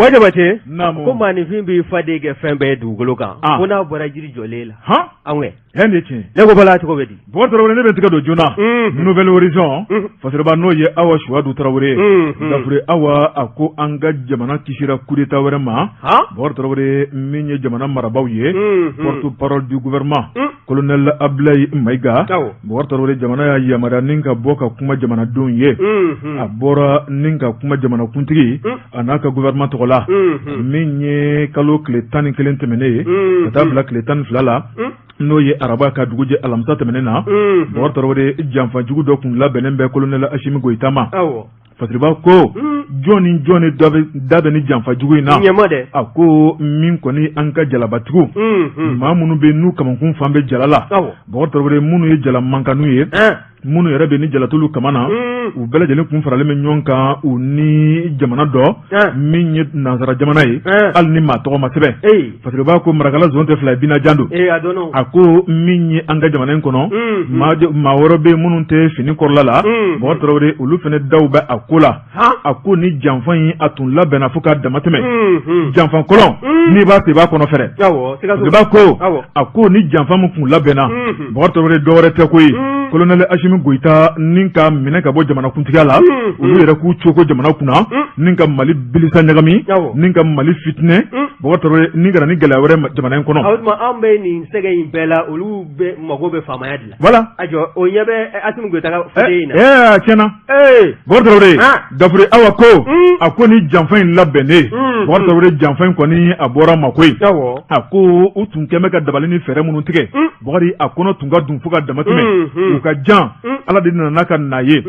Buwa Jabate, ko maaninfin b'i faden kɛ fɛn bɛɛ ye dugukolo kan, ko n'a bɔra jiri jɔlen la. An kɛ hɛn de tiɲɛ. Ne ko Bala, cogo bɛ di? Bubakari Tarawele, ne bɛ tigɛ don joona. Nouvel Horizon fasiriba, n'o ye Awa Suwadu Tarawele ye, Dafure Awa, a ko an ka jamana kisira coup d'état wɛrɛ ma. Bubakari Tarawele, min ye jamana marabaaw ye, porte-parole du gouvernement, colonel Abdoulaye Maïga. Bubakari Tarawele, jamana y'a yamaruya ni ka bɔ ka kuma jamanadenw ye. A bɔra ni ka kuma jamanakuntigi a n'a ka gouvernement tɔgɔ la, min ye kalo tile 11 tɛmɛnen ye ka taa bila tile 12 la, n'o ye araba ka dugujɛ alamisa tɛmɛnen na. Bubakari Tarawele, janfajugu dɔ kun labɛnnen bɛ colonel Asimi Goyita ma. Fasiriba ko jɔn ni jɔn ni da bɛ ni janfajugu in na? A ko min kɔni, an ka jalabatigiw, maa minnu bɛ n'u kamankun fan bɛ jala la, Bubakari Tarawele, minnu ye jala mankanu ye, minnu yɛrɛ bɛ ni jala t'olu kaman na, u bɛɛ lajɛlen kun faralen bɛ ɲɔgɔn kan, u ni jamana dɔ min ye nansara jamana ye, hali ni maa tɔgɔ ma sɛbɛn. Fasiriba ko marakala zon tɛ fila ye, binajan don. A ko min ye an ka jamana in kɔnɔ, maa wɛrɛ bɛ minnu tɛ fini kɔrɔla la, Bubakari Tarawele, olu fana daw bɛ a ko la. A ko ni janfa in, a tun labɛnna fo k'a damatɛmɛ. Janfa kɔlɔn, n'i b'a sen, i b'a kɔnɔ fɛrɛ. Fasiriba ko, a ko ni janfa min kun labɛnna, Bubakari Tarawele, dɔwɛrɛ tɛ koyi, colonel Asimi Goyita ni ka minɛ ka bɔ jamanakuntigiya la, olu yɛrɛ k'u coko jamana kunna ni ka Mali bilisa ɲagami ni ka Mali fitinɛ, Bubakari Tarawele, ni ka na ni gɛlɛya wɛrɛ jamana in kɔnɔ. O tuma an bɛ nin sɛgɛn in bɛɛ la, olu bɛ mago bɛ faamaya de la. Voilà. A jɔ, o ɲɛ bɛ Asimi Goyita ka faden in na. Ɛɛ, a tiɲɛna. Bubakari Tarawele, Dafure Awa ko, a ko ni janfa in labɛnnen, Bubakari Tarawele, janfa in kɔni, a bɔra ma koyi. A ko u tun kɛn bɛ ka dabali ni fɛɛrɛ minnu tigɛ, Bubakari, a kɔnɔ tun ka dun fo ka damatɛmɛ. U ka jan, Ala de nana ka na ye.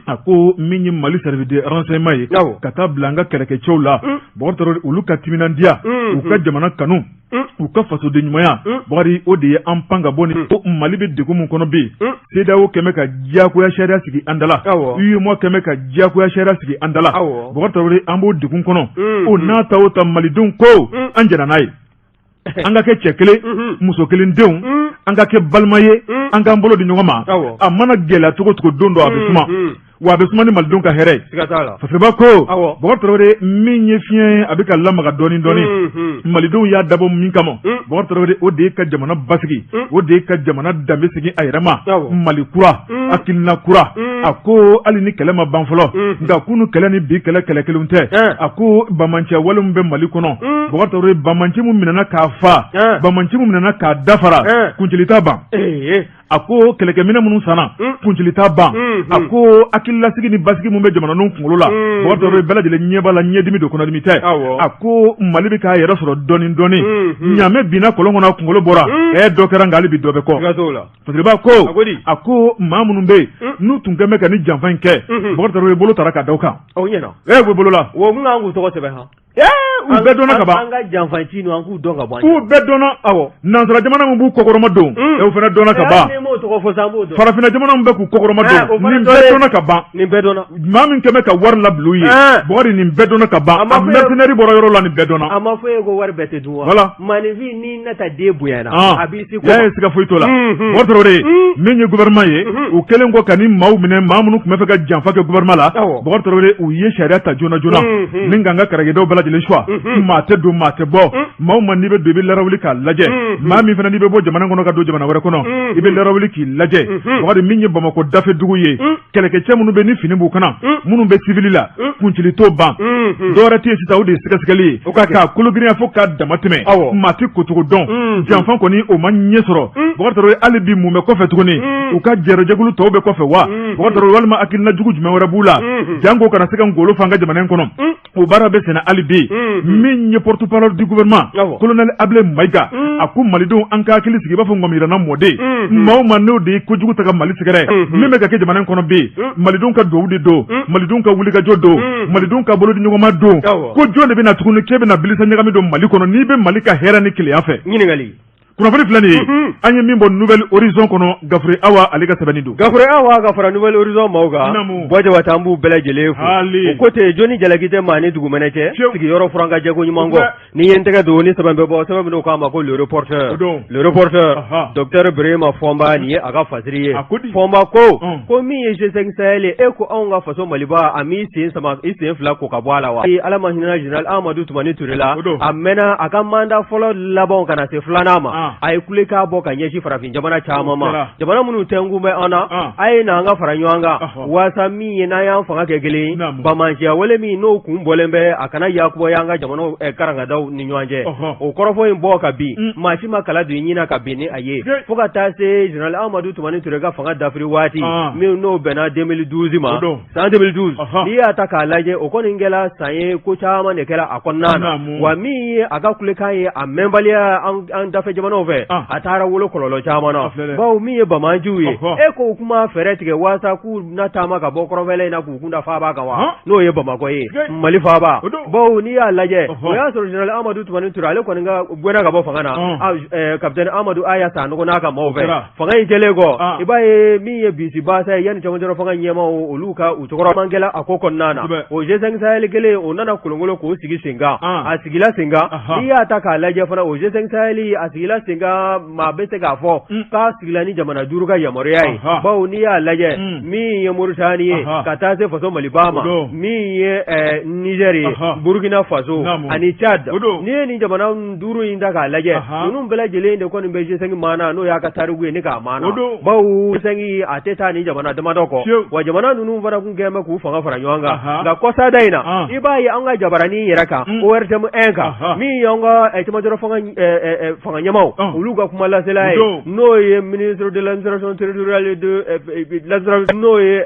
A ko min ye Mali service de renseignement ye, ka taa bila an ka kɛlɛkɛcɛw la, Bubakari Tarawele, olu ka timinandiya, u ka jamana kanu, u ka fasoden ɲumanya, Bubakari, o de ye an pan ka bɔ ni ko Mali bɛ degun min kɔnɔ bi. CEDEAO kɛmɛ ka diyagoya sariya sigi an da la, UEMOA kɛmɛ ka diyagoya sariya sigi an da la, Bubakari Tarawele, an b'o degun kɔnɔ. O n'a ta o ta, malidenw ko an jɛnna n'a ye, an ka kɛ cɛ kelen muso kelen denw, an ka kɛ balima ye, an k'an bolo di ɲɔgɔn ma. A mana gɛlɛya cogo cogo, don dɔ a bɛ suma, wa a bɛ suma ni malidenw ka hɛrɛ ye. Fasiriba ko, Bubakari Tarawele, min ye fiɲɛ ye, a bɛ ka lamaga dɔɔni dɔɔni. Malidenw y'a dabɔ min kama, Bubakari Tarawele, o de ye ka jamana basigi, o de ye ka jamana danbe segin a yɛrɛ ma, Mali kura, hakilina kura. A ko hali ni kɛlɛ ma ban fɔlɔ, nka kunu kɛlɛ ni bi kɛlɛ, kɛlɛ kelen tɛ. A ko banbaanciya wale min bɛ Mali kɔnɔ, Bubakari Tarawele, banbaanci min minɛna k'a fa, banbaanci min minɛna k'a dafara, kuncili t'a ban. A ko kɛlɛkɛminɛ minnu sanna, kuncili t'a ban. A ko hakililasigi ni basigi min bɛ jamanadenw kunkolo la, Bubakari Tarawele, bɛɛ lajɛlen ɲɛ b'a la, ɲɛdimi don, kɔnɔdimi tɛ. A ko Mali bɛ k'a yɛrɛ sɔrɔ dɔɔni dɔɔni. Ɲaamɛ binna kɔlɔn kɔnɔ, a kunkolo bɔra, dɔ kɛra, nka hali bi dɔ bɛ kɔ. Fasiriba ko, a ko maa minnu bɛ yen n'u tun kɛn bɛ ka ni janfa in kɛ, Bubakari Tarawele, bolo taara ka da u kan. U bɛ bolo la. O mun k'u tɔgɔ sɛbɛn han? U bɛɛ dɔnna ka ban. An ka janfanci ninnu, an k'u dɔn ka ban. U bɛɛ dɔnna. Awɔ, nansara jamana min b'u kɔkɔrɔma don, o fana dɔnna ka ban. Farafinna jamana min bɛ k'u kɔkɔrɔma don, nin bɛɛ dɔnna ka ban. Nin bɛɛ dɔnna. Maa min kɛn bɛ ka wari labila u ye, Bubakari, nin bɛɛ dɔnna ka ban. A mercenaire bɔra yɔrɔ la, nin bɛɛ dɔnna. A ma fɔ e ko wari bɛɛ tɛ dun wa? Voilà. Maaninfin, n'i nata den bonyana, a b'i se ko ma. Siga foyi t'o la. Bubakari Tarawele, min ye gouvernement ye, u kɛlen kɔ ka ni maaw minɛ, maa minnu tun bɛ fɛ ka janfa kɛ gouvernement la, Bubakari Tarawele, u ye sariya ta joona joona ni k'an ka kɛlɛkɛdenw bɛɛ lajɛlen suwa. Maa tɛ don, maa tɛ bɔ. Maa o maa n'i bɛ don, i bɛ larawuli k'a lajɛ. Maa min fana n'i bɛ bɔ jamana kɔnɔ ka don jamana wɛrɛ kɔnɔ, i bɛ larawuli k'i lajɛ. Bubakari, min ye Bamakɔ dafɛ dugu ye, kɛlɛkɛcɛ minnu bɛ ni fini b'u kan na, minnu bɛ civil la, kuncili t'o ban. Dɔwɛrɛ tɛ yen sisan, o de ye sɛgɛsɛgɛli ye k'a kologirinya fo k'a dama tɛmɛ. Maa tɛ kocogo dɔn. Janfa kɔni, o ma ɲɛ sɔrɔ. Bubakari Tarawele, hali bi mun bɛ kɔfɛ tuguni? U ka jɛrɛjɛkulu tɔw bɛ kɔfɛ wa, Bubakari Tarawele, walima hakilina jugu jumɛn wɛrɛ b'u la janko kana se ka ngolo fa an ka jamana in kɔnɔ? O baara bɛ senna hali bi. Min ye porte-parole du gouvernement, colonel Abdoulaye Maïga, a ko malidenw, an ka hakili sigi, i b'a fɔ ŋɔmiranna mɔden. Maa o maa n'o de ye kojugu ta ka Mali sɛgɛrɛ, min bɛ ka kɛ jamana in kɔnɔ bi, malidenw ka duwawu de don, malidenw ka wulikajɔ don, malidenw ka bolodi ɲɔgɔnma don. Ko jɔn de bɛna tuguni k'e bɛna bilisa ɲagami don Mali kɔnɔ n'i bɛ Mali ka hɛrɛ ni kelenya fɛ? Ɲininkali. Kunnafoni filɛ nin ye, an ye min bɔ Nouvel Horizon kɔnɔ, Gafure Awa ale ka sɛbɛnni don. Gafure Awa ka fara Nouvel Horizon maaw kan, Buwa Jabate, an b'u bɛɛ lajɛlen fo. O ko ten, jɔnni jalaki tɛ maa ni dugumɛnɛ cɛ, sigiyɔrɔ furan ka jɛko ɲuman kɔ. Ni ye n tɛgɛ don ni sɛbɛn bɛ bɔ, sɛbɛn min n'u k'a ma ko Le Reporteur, Le Reporteur, docteur Birima Fɔnba, nin ye a ka fasiri ye. Fɔnba ko ko min ye G5 Sahel ye, e ko anw ka faso Maliba, a m'i sen sama, i sen fila ko ka bɔ a la wa? Ala ma hinɛna général Amadu Tumani Ture la, a mɛnna a ka mandat fɔlɔ laban ka na se filanan ma, a ye kulekan bɔ ka ɲɛsin farafin jamana caman ma, jamana minnu tɛnkun bɛ an na, a ye na an ka fara ɲɔgɔn kan waasa min ye n'an y'an fanga kɛ kelen, banbaanciya wale min n'o kun bɔlen bɛ, a kana yakubaya an ka jamana karangadaw ni ɲɔgɔn cɛ. O kɔrɔfɔ in bɔ ka bin, maa si ma kala don i ɲin na ka bin ni a ye, fo ka taa se général Amadu Tumani Ture ka fanga dafiri waati min n'o bɛnna 2012 ma. San 2012, n'i y'a ta k'a lajɛ, o kɔni kɛra san ye, ko caman de kɛra a kɔnɔna na. Wa min ye a ka kulekan ye, a mɛnbaliya an dafɛ jamanaw fɛ, a taara wolo kɔlɔlɔ caman na, bawo min ye banbaanciw ye, e ko kuma fɛɛrɛ tigɛ waasa k'u na taama ka bɔ kɔrɔnfɛla in na k'u kun da faaba kan wa, n'o ye Bamakɔ ye, Mali faaba. Bawo n'i y'a lajɛ, o y'a sɔrɔ général Amadu Tumani Ture ale kɔni ka gɛnna ka bɔ fanga na, capitaine Amadu Aya Sanogo n'a ka maaw fɛ. Fanga in kɛlen kɔ, i b'a ye min ye bisibasa ye, yanni cɛmancɛrɔ fanga ɲɛmaaw olu ka u tɔgɔ man kɛla a ko kɔnɔna na, o G5 Sahel kelen o nana kolonkolon k'o sigi sen kan, a sigila sen kan. N'i y'a ta k'a lajɛ fana, o G5 Sahel a sigila sen kan, maa bɛ se k'a fɔ k'a sigila ni jamana duuru ka yamaruya ye, bawo n'i y'a lajɛ, min ye Moritani ye ka taa se faso Maliba ma, min ye Niger ye, Burkina Faso ani Tchad, n'i ye nin jamana duuru in ta k'a lajɛ, ninnu bɛɛ lajɛlen de kɔni bɛ G5 maana, n'o y'a ka tariku ye ni k'a maana, bawo G5 a tɛ taa ni jamana damadɔ kɔ. Wa jamana ninnu fana kun kɛlen bɛ k'u fanga fara ɲɔgɔn kan. Nka kɔsada in na, i b'a ye an ka jabaranin yɛrɛ kan, ORTM 1 kan, min y'an ka cɛmancɛrɔ fanga ɲɛmaaw olu ka kuma lasela ye, n'o ye ministre de l'administration territoriale de n'o ye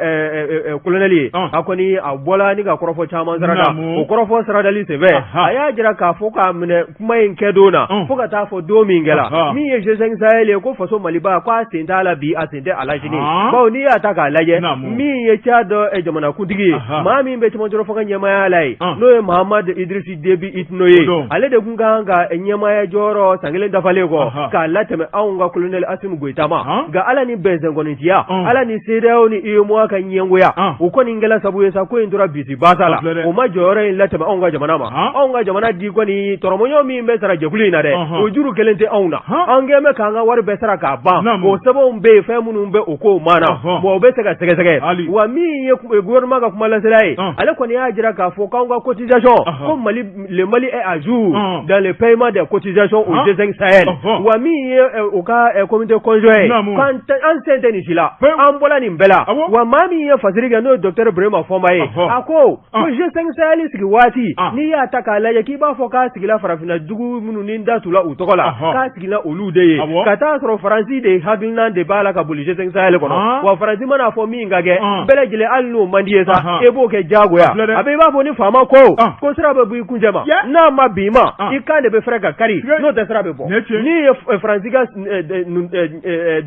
colonel ye, a kɔni a bɔla ni ka kɔrɔfɔ caman sarada. O kɔrɔfɔ saradali senfɛ, a y'a jira k'a fɔ k'a minɛ kuma in kɛ don na fo ka taa fɔ don min kɛra, min ye G5 Sahel ye, ko faso Maliba ko a sen t'a la bi, a sen tɛ a la sini, bawo n'i y'a ta k'a lajɛ, min ye Tchad jamanakuntigi ye, maa min bɛ cɛmancɛrɔ fanga ɲɛmaaya la ye, n'o ye Mahamat Idriss Déby Itno ye, ale de kun kan ka ɲɛmaaya jɔyɔrɔ san kelen dafalen kɔ k'a latɛmɛ anw ka colonel Assimi Goïta ma. Nka Ala ni bɛnsɛnkɔnintiya, Ala ni CEDEAO ni UEMOA ka ɲɛngoya, o kɔni kɛla sabu ye sa ko in tora bisibasa la, o ma jɔyɔrɔ in latɛmɛ anw ka jamana ma. Anw ka jamana di kɔni tɔrɔmɔɲɔ min bɛ sara jɛkulu in na dɛ, o juru kelen tɛ anw na. An kɛlen bɛ k'an ka wari bɛɛ sara k'a ban. O sɛbɛnw bɛ yen, fɛn minnu bɛ o kow maana, bon o bɛ se ka sɛgɛsɛgɛ. Wa min ye gouvernement ka kuma lasela ye, ale kɔni y'a jira k'a fɔ k'anw ka cotisation, ko Mali, le Mali est à jour dans le paiement des cotisations au G5 Sahel. Wa min ye u ka comité conjoint ye, k'an an sen tɛ nin si la, an bɔla nin bɛɛ la. Wa maa min ye fasiri kɛ, n'o ye docteur Birima Fɔnba ye, a ko ko G5 Sahel sigi waati, n'i y'a ta k'a lajɛ, k'i b'a fɔ k'a sigila farafinna dugu minnu ni da t'u la u tɔgɔ la, k'a sigila olu de ye, ka taa sɔrɔ Faransi de hakilinan de b'a la ka boli G5 Sahel kɔnɔ. Wa Faransi mana fɔ min ka kɛ, bɛɛ lajɛlen, hali n'o man di ye sa, e b'o kɛ diyagoya. A bɛ i b'a fɔ ni faama ko ko sira bɛ bɔ i kuncɛ ma, n'a ma bin i ma, i kan de bɛ fɛrɛ ka kari, n'o tɛ sira bɛ bɔ. N'i ye Faransi ka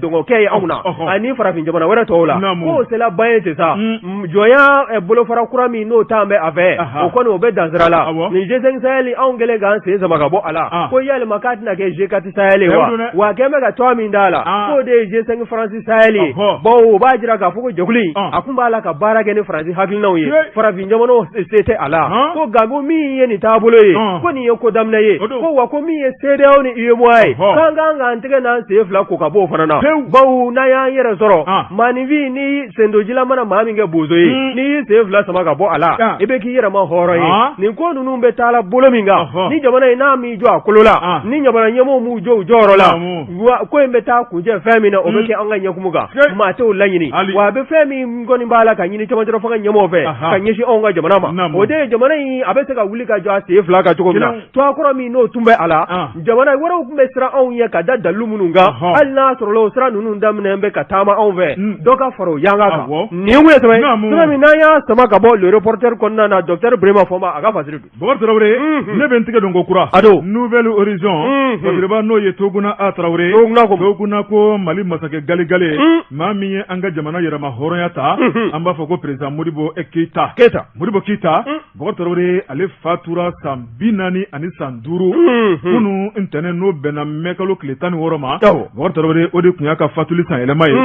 dɔgɔkɛ ye anw na ani farafin jamana wɛrɛ tɔw la, k'o sera ba ye ten sa, jɔnya bolofara kura min n'o t'an bɛ a fɛ, o kɔni o bɛ dansira la. Nin G5 Sahel, anw kɛlen k'an sen sama ka bɔ a la, ko yalima k'a tɛna kɛ G4 Sahel ye wa? Wa a kɛlen bɛ ka tɔgɔ min d'a la, k'o de ye G5 France Sahel ye, bawo o b'a jira k'a fɔ ko jɛkulu in a kun b'a la ka baara kɛ ni Faransi hakilinaw ye, farafin jamanaw se tɛ a la. Ko nka ko min ye nin taabolo ye, ko nin ye ko daminɛ ye. Ko wa ko min ye CEDEAO ni UEMOA ye, k'an kan k'an tɛgɛ n'an sen fila ko ka bɔ o fana na, bawo n'an y'an yɛrɛ sɔrɔ, maaninfin ni sendojila mana maa min kɛ bozo ye, n'i y'i sen fila sama ka bɔ a la, i bɛ k'i yɛrɛ ma hɔrɔn ye. Nin ko ninnu bɛ taa la bolo min kan, ni jamana in n'a m'i jɔ a kolo la, ni jamana ɲɛmɔgɔw m'u jɔ u jɔyɔrɔ la, ko in bɛ taa kuncɛ fɛn min na, o bɛ kɛ an ka ɲɛkumu kan, maa t'o laɲini. Wa a bɛ fɛn min kɔni b'a la ka ɲini cɛmancɛrɔ fanga ɲɛmɔgɔw fɛ ka ɲɛsin anw ka jamana ma, o de ye jamana in a bɛ se ka wuli ka jɔ a sen fila kan cogo min na. Tɔgɔ kɔrɔ min n'o tun bɛ a la, jamana wɛrɛw tun bɛ siran anw ɲɛ ka da dalilu minnu kan, hali n'a sɔrɔla o sira ninnu daminɛ bɛ ka taama anw fɛ, dɔ ka fara o yanga kan. Nin ye sɛbɛn sɛbɛn min n'an y'a sama ka bɔ Le Reporter kɔnɔna na, docteur Birima Fɔnba a ka fasiri don. Bɔkari Tarawele, ne bɛ n tɛgɛ don ko kura. A don. Nouvel Horizon, fasiriba n'o ye Toguna A Tarawele. Toguna ko. Toguna ko Mali masakɛ galegale. Maa min ye an ka jamana yɛrɛma hɔrɔnya ta. An b'a fɔ ko président Modibo Keyita. Keyita. Modibo Keyita. Bɔkari Tarawele, ale fatura san 40 ani san 5. Kunun ntɛnɛn n'o bɛnna mɛkalo tile 16 ma, Bubakari Tarawele, o de tun y'a ka fatuli sanyɛlɛma ye.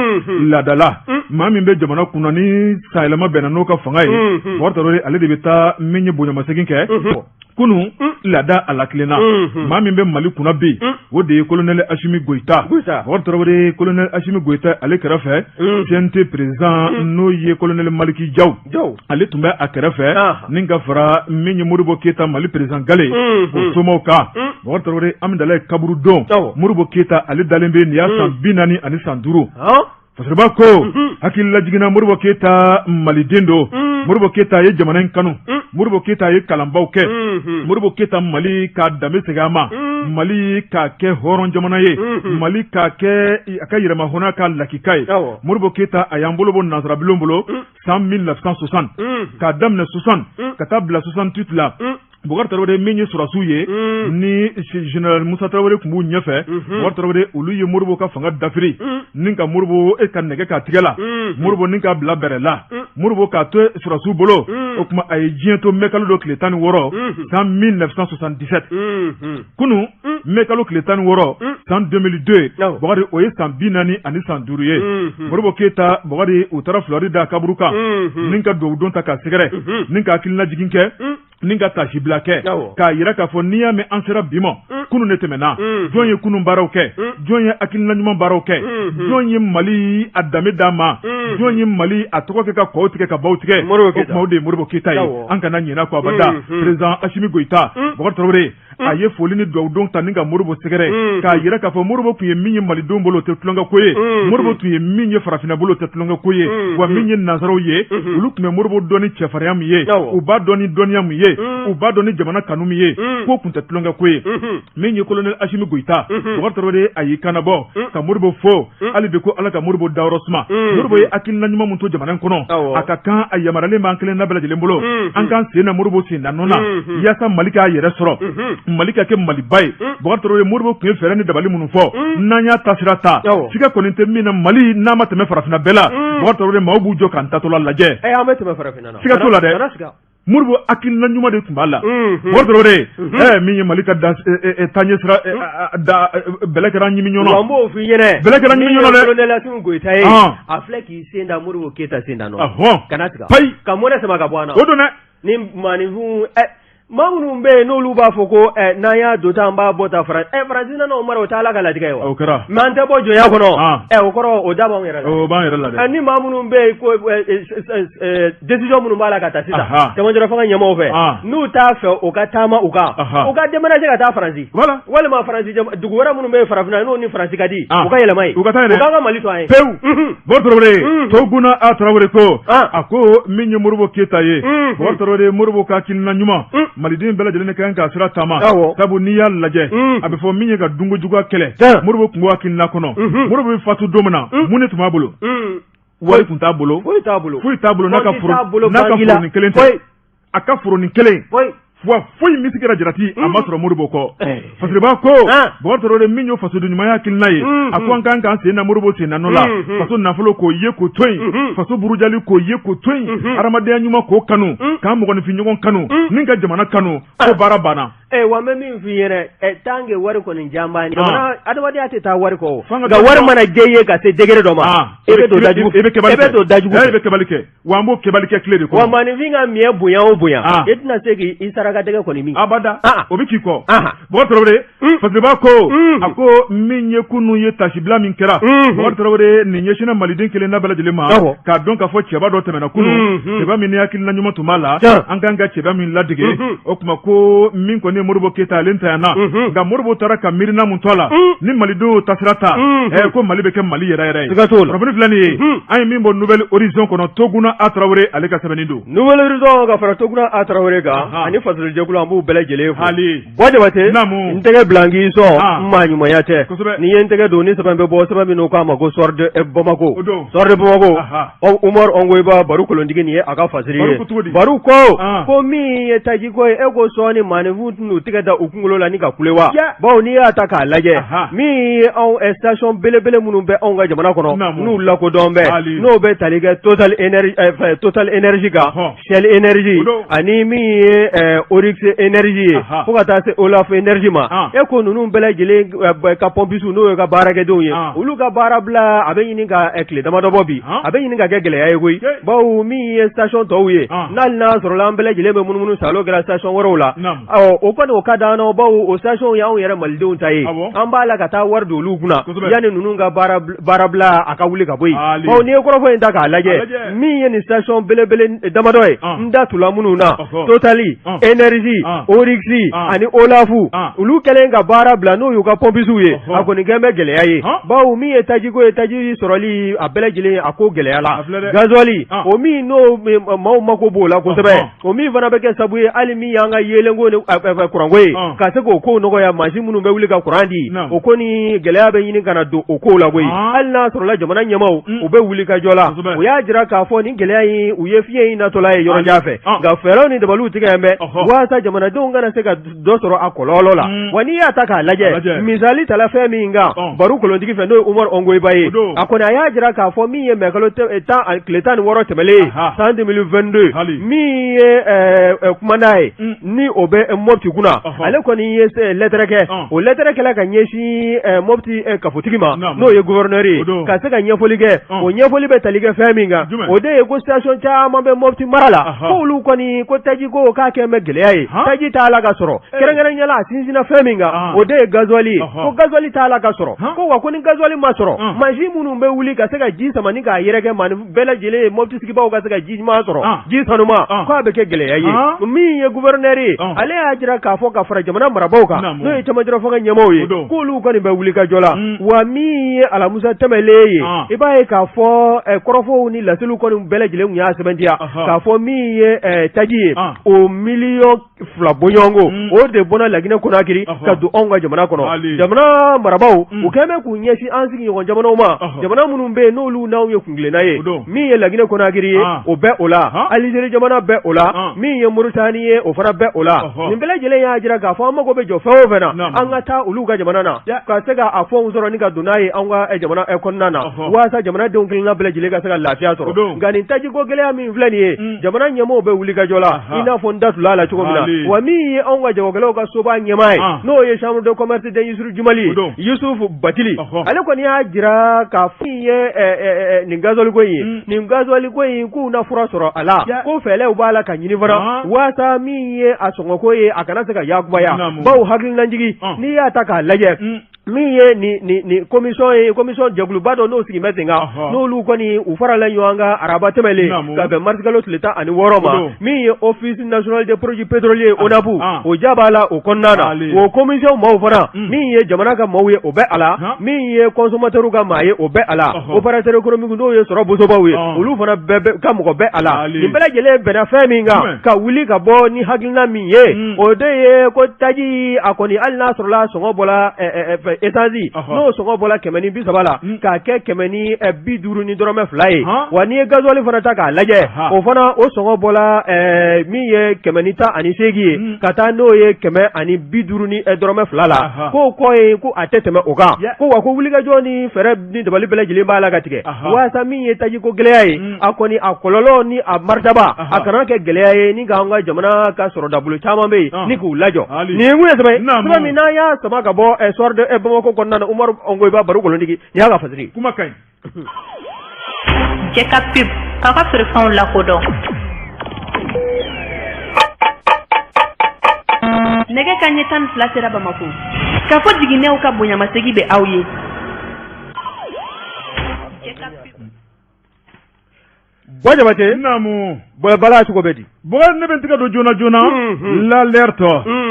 Laadala, maa min bɛ jamana kunna ni sanyɛlɛma bɛnna n'o ka fanga ye, Bubakari Tarawele, ale de bɛ taa min ye bonyamasegin kɛ. Kunun laada a latilenna. Maa min bɛ Mali kunna bi, o de ye colonel Asimi Goyita. Bubakari Tarawele, colonel Asimi Goyita, ale kɛrɛfɛ, CNT président, n'o ye colonel Maliki Jaw, ale tun bɛ a kɛrɛfɛ, ni ka fara min ye Modibo Keyita, Mali président gale, o somaw kan. Bubakari Tarawele, Amidalayi kaburudon, Modibo Keyita, ale dalen bɛ nin y'a san 40 ani san 5. Fasiriba ko hakili lajiginna, Modibo Keyita maliden don. Modibo Keyita ye jamana in kanu. Modibo Keyita ye kalanbaw kɛ. Modibo Keyita, Mali ka danbe segin a ma, Mali k'a kɛ hɔrɔn jamana ye, Mali k'a kɛ a ka yɛrɛmahɔrɔnya ka lakika ye. Modibo Keyita, a y'an bolo bɔ nansarabilen bolo san 1960, k'a daminɛ 60 ka taa bila 68 la. Bubakari Tarawele, min ye sɔrɔdasiw ye ni général Musa Tarawele tun b'u ɲɛfɛ, Bubakari Tarawele, olu ye Modibo ka fanga dafiri, ni ka Modibo e ka nɛgɛ k'a tigɛ la, Modibo ni k'a bila bɛrɛ la, Modibo k'a to sɔrɔdasiw bolo. O tuma a ye diɲɛ to mɛkalo don tile 16 san 1977. Kunun mɛkalo tile 16 san 2002, Bubakari, o ye san 40 ani san 5 ye. Modibo Keyita, Bubakari, u taara fleur da kaburu kan, ni ka dugawudon ta k'a sɛgɛrɛ, ni ka hakililajigin kɛ, ni ka taasibila kɛ, k'a jira k'a fɔ n'i y'a mɛn an sera bi ma, kunun de tɛmɛna. Jɔn ye kunun baaraw kɛ? Jɔn ye hakilina ɲuman baaraw kɛ? Jɔn ye Mali a danbe d'a ma? Jɔn ye Mali a tɔgɔ kɛ ka kɔw tigɛ ka baw tigɛ? O tuma o de ye Modibo Keyita ye. An kana ɲinɛ kɔ abada. Président Asimi Goyita, Bubakari Tarawele, a ye foli ni dugawudon ta ni ka Modibo sɛgɛrɛ, k'a jira k'a fɔ Modibo tun ye min ye malidenw bolo, o tɛ tulonkɛ ko ye. Modibo tun ye min ye farafinna bolo, o tɛ tulonkɛ ko ye. Wa min ye nansaraw ye, olu tun bɛ Modibo dɔn ni cɛfarinya min ye, u b'a dɔn ni dɔnniya min ye, u b'a dɔn ni jamana kanu min ye, k'o tun tɛ tulonkɛ ko ye. Min ye colonel Asimi Goyita, Bubakari Tarawele, a y'i kannabɔ ka Modibo fo hali bi ko Ala ka Modibo dayɔrɔ suma. Modibo ye hakilina ɲuman min to jamana in kɔnɔ, a ka kan, a yamaruyalen b'an kelen na bɛɛ lajɛlen bolo, an k'an sen na Modibo sen da nɔ na, yaasa Mali k'a yɛrɛ sɔrɔ, Mali ka kɛ Maliba ye. Bubakari Tarawele, Modibo tun ye fɛɛrɛ ni dabali minnu fɔ, n'an y'a taasira ta, siga kɔni tɛ min na, Mali n'a ma tɛmɛ farafinna bɛɛ la, Bubakari Tarawele, maaw b'u jɔ k'an tatɔla lajɛ. An bɛ tɛmɛ farafinna na, siga t'o la dɛ. Modibo hakilina ɲuman de tun b'a la. Bubakari Tarawele, min ye Mali ka taaɲɛ sira da bɛlɛ kɛra ɲimi ɲɔnɔ. An b'o f'i ɲɛna. Bɛlɛ kɛra ɲimi ɲɔnɔ dɛ. Colonel Asimi Goyita ye, a filɛ k'i sen da Modibo Keyita sen da nɔ. Kana siga. Payi. Ka mɔnɛ sama ka bɔ an na. O don dɛ. Ni maaninfin maa minnu bɛ yen n'olu b'a fɔ ko n'an y'a don tan, an b'a bɔ tan, Faransi nana o mara, o tɛ Ala ka latigɛ ye wa? O kɛra. Mais an tɛ bɔ jɔnya kɔnɔ. O kɔrɔ o da b'anw yɛrɛ la. O b'an yɛrɛ la dɛ. Ni maa minnu bɛ yen ko décision minnu b'a la ka ta sisan, cɛmancɛla fanga ɲɛmaaw fɛ, n'u t'a fɛ o ka taama u kan, u ka déménager ka taa Faransi. Voilà. Walima Faransi dugu wɛrɛ minnu bɛ yen farafinna, n'o ni Faransi ka di, u ka yɛlɛma yen. U ka taa yen dɛ. U k'an ka Mali to an ye. Pewu. Bubakari Tarawele, Toguna A Tarawele ko, a ko min ye Modibo Keyita ye, Bubakari Tarawele, Modibo ka hakilina ɲuman, maliden bɛɛ lajɛlen ka kan k'a sira taama. Sabu n'i y'a lajɛ, a bɛ fɔ min ye ka dunko juguya kɛlɛ, Modibo tun b'o hakilina kɔnɔ. Modibo bɛ fatu don min na, mun de tun b'a bolo? Wari tun t'a bolo. Foyi t'a bolo. Foyi t'a bolo n'a ka foro, n'a ka foronin kelen tɛ. A ka foronin kelen. Wa foyi misi kɛra jarati, a ma sɔrɔ Modibo kɔ. Fasiriba ko, Bubakari Tarawele, min ye fasoden ɲumanya hakilina ye, a ko an kan k'an sen da Modibo sen da nɔ la, faso nafolo k'o ye k'o to yen, faso burujali k'o ye k'o to yen, hadamadenya ɲuman k'o kanu, k'an mɔgɔninfin ɲɔgɔn kanu, ni ka jamana kanu, ko baara banna. Wa n bɛ min f'i ɲɛna, tant que wari kɔni jan b'a jamana, adamadenya tɛ taa wari kɔ, nka wari mana diya i ye ka se degré dɔ ma, e bɛ don dajugu, e bɛ e bɛ don dajugu, e bɛ kɛbali kɛ. Wa an b'o kɛbali kɛ tile de kɔnɔ. Wa maaninfin ka miɲɛ bonya o bonya, e tɛna se k'i saraka dɛgɛ kɔni min. Abada, o bɛ k'i kɔ. Bubakari Tarawele, Fasiriba ko, a ko min ye kunun ye tasibila min kɛra, Bubakari Tarawele, nin ɲɛsinna maliden kelen na bɛɛ lajɛlen ma, k'a dɔn k'a fɔ cɛba dɔ tɛmɛna kunun, cɛba min ni hakilina ɲuman tun b'a la, an kan ka cɛba min ladege. O tuma ko min kɔni ye Modibo Keyita, ale ntanyana, nka Modibo taara ka miirina mun to a la, ni malidenw y'o tasira ta, ko Mali bɛ kɛ Mali yɛrɛ yɛrɛ ye. Siga t'o la. Kunnafoni filɛ nin ye, an ye min bɔ Nouvel Horizon kɔnɔ, Toguna A Tarawele, ale ka sɛbɛnni don. Nouvel Horizon ka fara Toguna A Tarawele kan ani fasolijɛkulu, an b'u bɛɛ lajɛlen fo. Hali. Bɔ Jabate. Naamu. N tɛgɛ bila n k'i sɔn, maa ɲumanya tɛ. Kosɛbɛ. N'i ye n tɛgɛ don ni sɛbɛn bɛ bɔ, sɛbɛn min n'u k'a ma ko Soir de Bamako. O don. Soir de Bamako. Umar Ongoyiba, Baru Kolontigi, nin ye a ka fasiri ye. Baru ko cogo di? Baru ko, ko min ye tajiko ye, e ko sɔɔni maaninfin tun bɛn'u tɛgɛ da u kunkolo la ni ka kule wa? Bawo n'i y'a ta k'a lajɛ, min ye anw station belebele minnu bɛ anw ka jamana kɔnɔ, n'u lakodɔn bɛ, n'o bɛ tali kɛ Total Energy kan, Shell Energy ani min ye Oryx Energy ye, fo ka taa se Olaf Energy ma, e ko ninnu bɛɛ lajɛlen ka pɔmpisiw, n'o ye ka baarakɛdenw ye, olu ka baara bila a bɛ ɲini ka tile damadɔ bɔ bi, a bɛ ɲini ka kɛ gɛlɛya ye koyi. Bawo min ye station tɔw ye, n'hali n'a sɔrɔla an bɛɛ lajɛlen bɛ munumunu salo kɛra station wɛrɛw la, o kɔni o ka d'an na, bawo o station ye anw yɛrɛ malidenw ta ye, an b'a la ka taa wari don olu kunna yanni ninnu ka baarabila a ka wuli ka bɔ yen. Bawo n'i ye kɔrɔfɔ in ta k'a lajɛ, min ye nin station belebele damadɔ ye, n da tula minnu na, Total Energy, Oryx ani Olaf, olu kɛlen ka baara bila, n'o y'u ka pɔmpisiw ye, a kɔni kɛlen bɛ gɛlɛya ye. Bawo min ye tajiko ye, taji sɔrɔli a bɛɛ lajɛlen a ko gɛlɛyala. Gazuwali, o min n'o maaw mako b'o la kosɛbɛ, o min fana bɛ kɛ sabu ye hali min y'an ka yeelenko ni kuranko ye, ka se k'o kow nɔgɔya, mansin minnu bɛ wuli ka kuran di, o ko ni gɛlɛya bɛ ɲini ka na don o kow la koyi. Hali n'a sɔrɔla jamana ɲɛmaaw u bɛ wuli ka jɔ la, u y'a jira k'a fɔ nin gɛlɛya in, u ye fiɲɛ in natɔla ye yɔrɔ jan fɛ, nka fɛɛrɛw ni dabaliw tigɛ bɛ walasa jamanadenw kana se ka dɔ sɔrɔ a kɔlɔlɔ la. Wa n'i y'a ta k'a lajɛ, misali tala fɛn min kan baro kolontigi fɛ, n'o ye Umaru Ongoyiba ye, a kɔni a y'a jira k'a fɔ min ye mɛkalo tile 16 tɛmɛlen ye san 2022, min ye kumanda ye ni o bɛ Mɔpti kunna, ale kɔni ye lɛtɛrɛ kɛ. O lɛtɛrɛ kɛla ka ɲɛsin Mɔpti kafotigi ma, n'o ye gouverneur ye, ka se ka ɲɛfɔli kɛ. O ɲɛfɔli bɛ tali kɛ fɛn min kan, o de ye ko station caman bɛ Mɔpti mara la, ko olu kɔni ko taji ko k'a kɛ bɛ gɛlɛya ye, taji t'a la ka sɔrɔ. Kɛrɛnkɛrɛnya la, a sinsinna fɛn min kan, o de ye gazuwali ye, ko gazuwali t'a la ka sɔrɔ. Ko wa ko ni gazuwali ma sɔrɔ, mansin minnu bɛ wuli ka se ka ji sama ni k'a yɛrɛkɛ maa bɛɛ lajɛlen ye, Mɔpti sigibaaw ka se ka ji ɲuman sɔrɔ, ji sanuma, k'a bɛ kɛ gɛlɛya ye. Min ye gouverneur ye, ale y'a jira k'a fɔ ka fara jamana marabaaw kan, n'o ye cɛmancɛ fanga ɲɛmaaw ye, k'olu kɔni bɛ wuli ka jɔ la. Wa min ye alamusa tɛmɛlen ye, i b'a ye k'a fɔ kɔrɔfɔw ni laseliw kɔni bɛɛ lajɛlen tun y'a sɛbɛntiya k'a fɔ min ye taji ye, o miliyɔn 2 bɔɲɔgɔnko, o de bɔra Laginɛ Konakiri ka don anw ka jamana kɔnɔ. Jamana marabaaw, u kɛlen bɛ k'u ɲɛsin an sigiɲɔgɔn jamanaw ma, jamana minnu bɛ yen n'olu n'anw ye kuntilenna ye. Min ye Laginɛ Konakiri ye, o bɛ o la, Alizeri jamana bɛ o la, min ye Moritani ye, o fana bɛ o la. Nin bɛɛ lajɛlen y'a jira k'a fɔ an mago bɛ jɔ fɛn o fɛn na, an ka taa olu ka jamana na ka se ka a fɛnw sɔrɔ ni ka don n'a ye an ka jamana kɔnɔna na, walasa jamanadenw kelenna bɛɛ lajɛlen ka se ka lafiya sɔrɔ. Nka nin tajiko gɛlɛya min filɛ nin ye, jamana ɲɛmaaw bɛ wuli ka jɔ la, i n'a fɔ n da tula la cogo min na. Wa min ye anw ka jagokɛlaw ka soba ɲɛmaa ye, n'o ye chambre de commerce d'industrie du Mali, Yusuf Batili, ale kɔni y'a jira k'a fɔ min ye nin gazuwali ko in ye, nin gazuwali ko in, k'u na fura sɔrɔ a la, ko fɛɛrɛw b'a la ka ɲini fana walasa min ye a sɔngɔko ye, a kana se ka yakubaya. Bawo hakilinajigi, n'i y'a ta k'a lajɛ, min ye nin commission ye, commission jɛkuluba dɔ n'o sigilen bɛ sen kan, n'olu kɔni u farala ɲɔgɔn kan araba tɛmɛlen ka bɛn marisikalo tile 16 ma, min ye Office national des produits pétroliers, ONAP, o ja b'a la o kɔnɔna na. O commission maaw fana, min ye jamana ka maaw ye, o bɛ a la, min ye consommateur ka maa ye, o bɛ a la, opérateur économique, n'o ye sɔrɔ bosobaw ye, olu fana bɛɛ ka mɔgɔ bɛ a la. Nin bɛɛ lajɛlen bɛnna fɛn min kan ka wuli ka bɔ ni hakilina min ye, o de ye ko taji a kɔni, hali n'a sɔrɔla sɔngɔ bɔla essence, n'o sɔngɔ bɔla 130 la k'a kɛ 150 ni dɔrɔmɛ 2 ye. Wa n'i ye gasoil fana ta k'a lajɛ, o fana o sɔngɔ bɔla min ye 118 ye ka taa n'o ye 150 ni dɔrɔmɛ 2 la, k'o kɔ ye ko a tɛ tɛmɛ o kan. Ko wa ko wulikajɔ ni fɛɛrɛ ni dabali bɛɛ lajɛlen b'a la ka tigɛ walasa min ye tajiko gɛlɛya ye, a kɔni a kɔlɔlɔ ni a maritaba, a kana kɛ gɛlɛya ye ni k'an ka jamana ka sɔrɔdabolo caman bɛ yen ni k'u lajɔ. Nin ye kun ye sɛbɛn min n'an y'a sama ka bɔ Soir de Bamako kɔnɔna na, Umaru Ongoyiba, baro kolontigi, nin y'a ka fasiri. Kuma ka ɲi. Jɛ ka pub k'aw ka feerefɛnw lakodɔn. Nɛgɛ ka ɲɛ 12 sera Bamakɔ. K'a fɔ jiginɛw ka bonyamasegin bɛ aw ye. Bɔ Jabate. Naamu. Bɔ bala cogo bɛ di? Bɔkari, ne bɛ n tɛgɛ don joona joona l'alerte,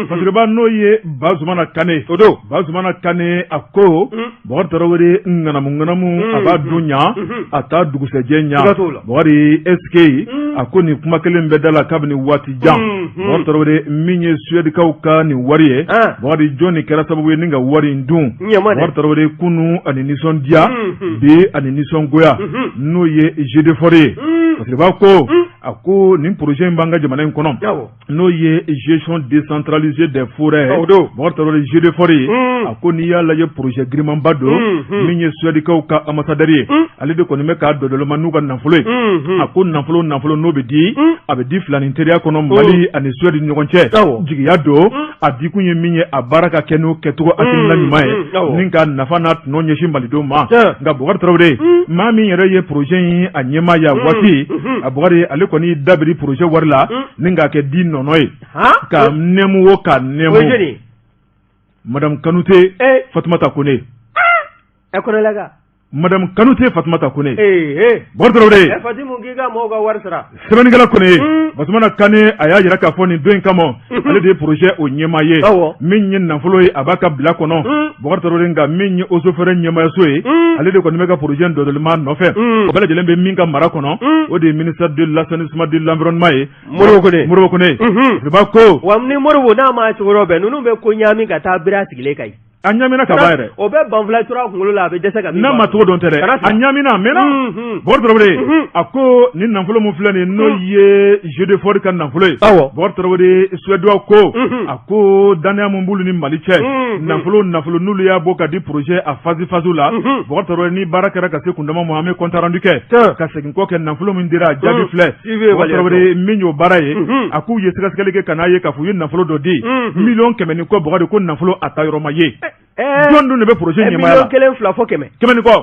Fasiriba, n'o ye Bazumana Kane. O don. Bazumana Kane, a ko Bɔkari Tarawele, ŋanamu ŋanamu, a b'a dun ɲa, a t'a dugusɛjɛ ɲa. Siga t'o la. Bɔkari, est-ce que a ko nin kuma kelen bɛ da la kabini waati jan. Bɔkari Tarawele, min ye Suèdekaw ka nin wari ye, Bɔkari, jɔn nin kɛra sababu ye ni ka wari in dun? Ɲama dɛ. Bɔkari Tarawele, kunu ani nisɔndiya, bi ani nisɔngoya, n'o ye jeu de force ye. Fasiriba ko A ko nin projet in b'an ka jamana in kɔnɔ, n'o ye gestion décentralisée des forêts, Bɔkari Tarawele, Gédéfor ye. A ko n'i y'a lajɛ, projet girimanba don. Min ye Suèdekaw ka ambassadeur ye, ale de kɔni bɛ k'a dɔdɔlɔma n'u ka nafolo ye. A ko nafolo nafolo n'o bɛ di, a bɛ di filanin teriya kɔnɔ Mali ani Suède ni ɲɔgɔn cɛ. Jigiya don, a dikun ye min ye, a baara ka kɛ n'o kɛcogo hakilina ɲuman ye, ni ka nafa n'a tɔnɔ ɲɛsin malidenw ma. Nka Bɔkari Tarawele, maa min yɛrɛ ye projet in a ɲɛmaa ye a waati, a Bɔkari, ale kɔni dabiri projet wari la ni k'a kɛ di nɔnɔ ye, ka nɛmu o ka nɛmu. Madame Kanute Fatumata Kone. Madame Kanute Fatumata Kone. Bɔkari Tarawele. Fatimu, k'i ka mɔgɔw ka wari sara. Sɛbɛnnikɛla Kone, Basumana Kane, a y'a jira k'a fɔ nin don in kama, ale de ye projet o ɲɛmaa ye. Min ye nafolo ye, a b'a ka bila kɔnɔ, Bɔkari Tarawele. Nka min ye eaux et forêts ɲɛmaayaso ye, ale de kɔni bɛ ka projet dɔdɔlima nɔfɛ. O bɛɛ lajɛlen bɛ min ka mara kɔnɔ, o de ye ministère de l'assainissement, de l'environnement ye. Modibo Kone. Modibo Kone ba ko. Wa ni Modibo n'a ma cogo dɔ bɛn, ninnu bɛ ko ɲaami ka taa bira sigilen ka ɲi. A ɲamina ka ban yɛrɛ. O bɛ banfula tura kunkolo la, a bɛ dɛsɛ ka min. N'a ma cogo dɔn tɛ dɛ, a ɲamina, a mɛnna. Bɔkari Tarawele, a ko nin nafolo min filɛ nin, n'o ye Gédéfor ka nafolo ye. Bɔkari Tarawele, Suédois ko, a ko danaya min b'olu ni Mali cɛ, nafolo nafolo n'olu y'a bɔ ka di projet a phase phase la, Bɔkari Tarawele, ni baara kɛra ka se kundama ma, an bɛ compte rendu kɛ ka segin kɔ kɛ. Nafolo min dira, a jaabi filɛ. Bɔkari Tarawele, min y'o baara ye, a k'u ye sɛgɛsɛgɛli kɛ ka n'a ye k'a fɔ u ye nafolo dɔ di, 100 000 000 ni kɔ. Bɔkari ko nafolo a ta yɔrɔ ma ye. Jɔn dun de bɛ projet ɲɛmaaya la? Miliyɔn 1 fila fɔ 100. 100 ni kɔ.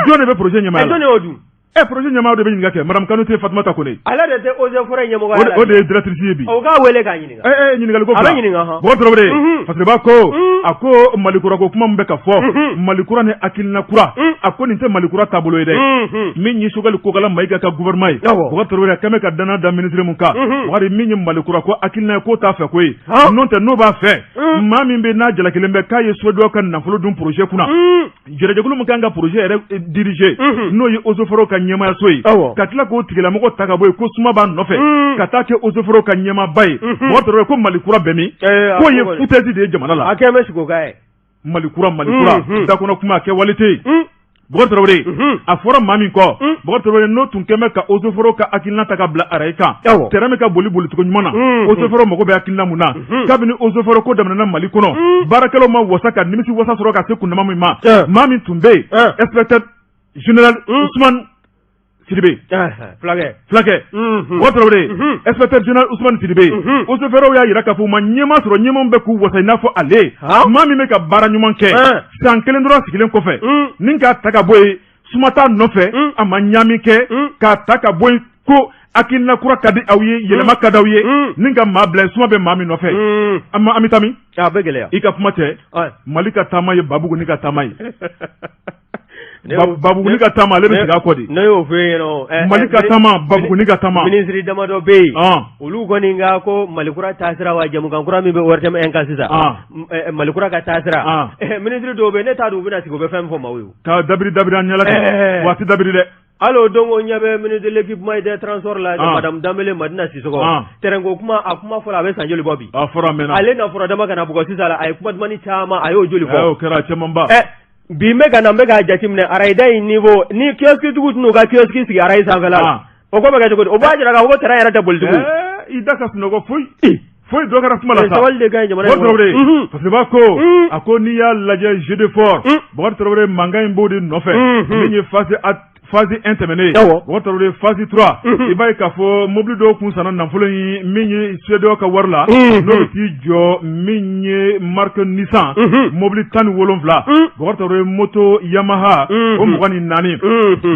Jɔn de bɛ projet ɲɛmaaya la? Jɔn de y'o dun? Projet ɲɛmaa de bɛ ɲininka kɛ, madame Kanute Fatumata Kone. Ale de tɛ eaux et forêts ɲɛmɔgɔya la? O de ye directrice ye bi. O k'a wele k'a ɲininka. Ɲininkali ko fila. A bɛ ɲininka hɔn. Bɔkari Tarawele, Fasiriba ko, a ko Malikura ko kuma min bɛ ka fɔ, Malikura ni hakilina kura, a ko nin tɛ Malikura taabolo ye dɛ. Min ye Choguel Kokalla Maïga ka gouvernement ye, Bɔkari Tarawele, a kɛn bɛ ka danaya da ministre mun kan, Bɔkari, min ye Malikura ko hakilina ye, k'o t'a fɛ ko ye. N'o tɛ, n'o b'a fɛ, maa min bɛ n'a jalakilen bɛ k'a ye Suédois ka nafolo dun projet kunna, jɛrɛjɛkulu min kan ka projet yɛrɛ diriger, n'o ye eaux et forêts ka ɲɛmaayaso ye, ka tila k'o tigilamɔgɔ ta ka bɔ yen ko suma b'a nɔfɛ, ka taa kɛ eaux et forêts ka ɲɛmaaba ye, Bɔkari Tarawele, ko Malikura bɛ min? K'o ye foutaise de ye jamana la. A kɛ bɛ sigi o ka ye. Malikura, Malikura dakɔnɔ kuma, a kɛwale tɛ yen. Bɔkari Tarawele, a fɔra maa min kɔ, Bɔkari Tarawele, n'o tun kɛn bɛ ka eaux et forêts ka hakilina ta ka bila arayi kan, terrain bɛ ka boli bolicogo ɲuman na, eaux et forêts mago bɛ hakilina mun na? Kabini eaux et forêts ko daminɛna Mali kɔnɔ, baarakɛlaw ma wasa ka nimisi wasa sɔrɔ ka se kundama min ma, maa min tun bɛ yen, inspecteur général Ousmane Sidibé. Fulakɛ. Fulakɛ. Bɔkari Tarawele, inspecteur général Ousmane Sidibé, eaux et forêts y'a jira k'a fɔ u ma ɲɛmaa sɔrɔ, ɲɛmaa bɛ k'u wasa i n'a fɔ ale, maa min bɛ ka baara ɲuman kɛ san kelen dɔrɔn sigilen kɔfɛ, ni k'a ta ka bɔ yen, suma t'a nɔfɛ, a ma ɲaami kɛ, k'a ta ka bɔ yen ko hakilina kura ka di aw ye, yɛlɛma ka di aw ye, ni ka maa bila suma bɛ maa min nɔfɛ, an ma an bɛ taa min? A bɛ gɛlɛya. I ka kuma tɛ. Mali ka taama ye Babuguni ka taama ye. Babuguni ka taama, ale bɛ segin a kɔ de. Ne y'o fɔ e ɲɛna. Mali ka taama, Babuguni ka taama. Minisiri damadɔ bɛ yen, olu kɔni ka ko Malikura taasira wa, jamukan kura min bɛ ORTM 1 kan sisan, Malikura ka taasira, minisiri dɔw bɛ yen, ne t'a dɔn u bɛna sigi u bɛ fɛn min fɔ maaw ye. Ka dabiri dabiri an ɲɛ la kɛ waati dabiri dɛ. Hali o don ko ɲɛ bɛ ministre de l'équipement et des transports la, madame Danbele Madina Sisɔkɔ. Terrain ko kuma, a kuma fɔra, a bɛ san joli bɔ bi? A fɔra, a mɛnna. Ale na fɔra dama ka na bugɔ sisan la, a ye kuma dumani caman, a y'o joli fɔ. O kɛra camanba. Bi n bɛ ka na, n bɛ k'a jateminɛ arayida in niveau ni kiosque tigiw tɛn'u ka kiosque sigi arayi sanfɛla la, o ko bɛ kɛ cogo di? O b'a jira k'a fɔ ko terrain yɛrɛ tɛ boli tugun. I da ka sunɔgɔ foyi foyi, dɔ kɛra kuma la sa. Sabali de ka ɲi jamana in kɔnɔ. Parce que b'a ko, a ko n'i y'a lajɛ Gédéfor, Bɔkari Tarawele, mankan in b'o de nɔfɛ. Min ye phase 1 tɛmɛnen, Bɔkari Tarawele, phase 3, i b'a ye k'a fɔ mobili dɔw kun sanna nafolo in min ye Suédois ka wari la, n'o bɛ t'i jɔ min ye marque Nissan, mobili 17, Bɔkari Tarawele, moto Yamaha o 24,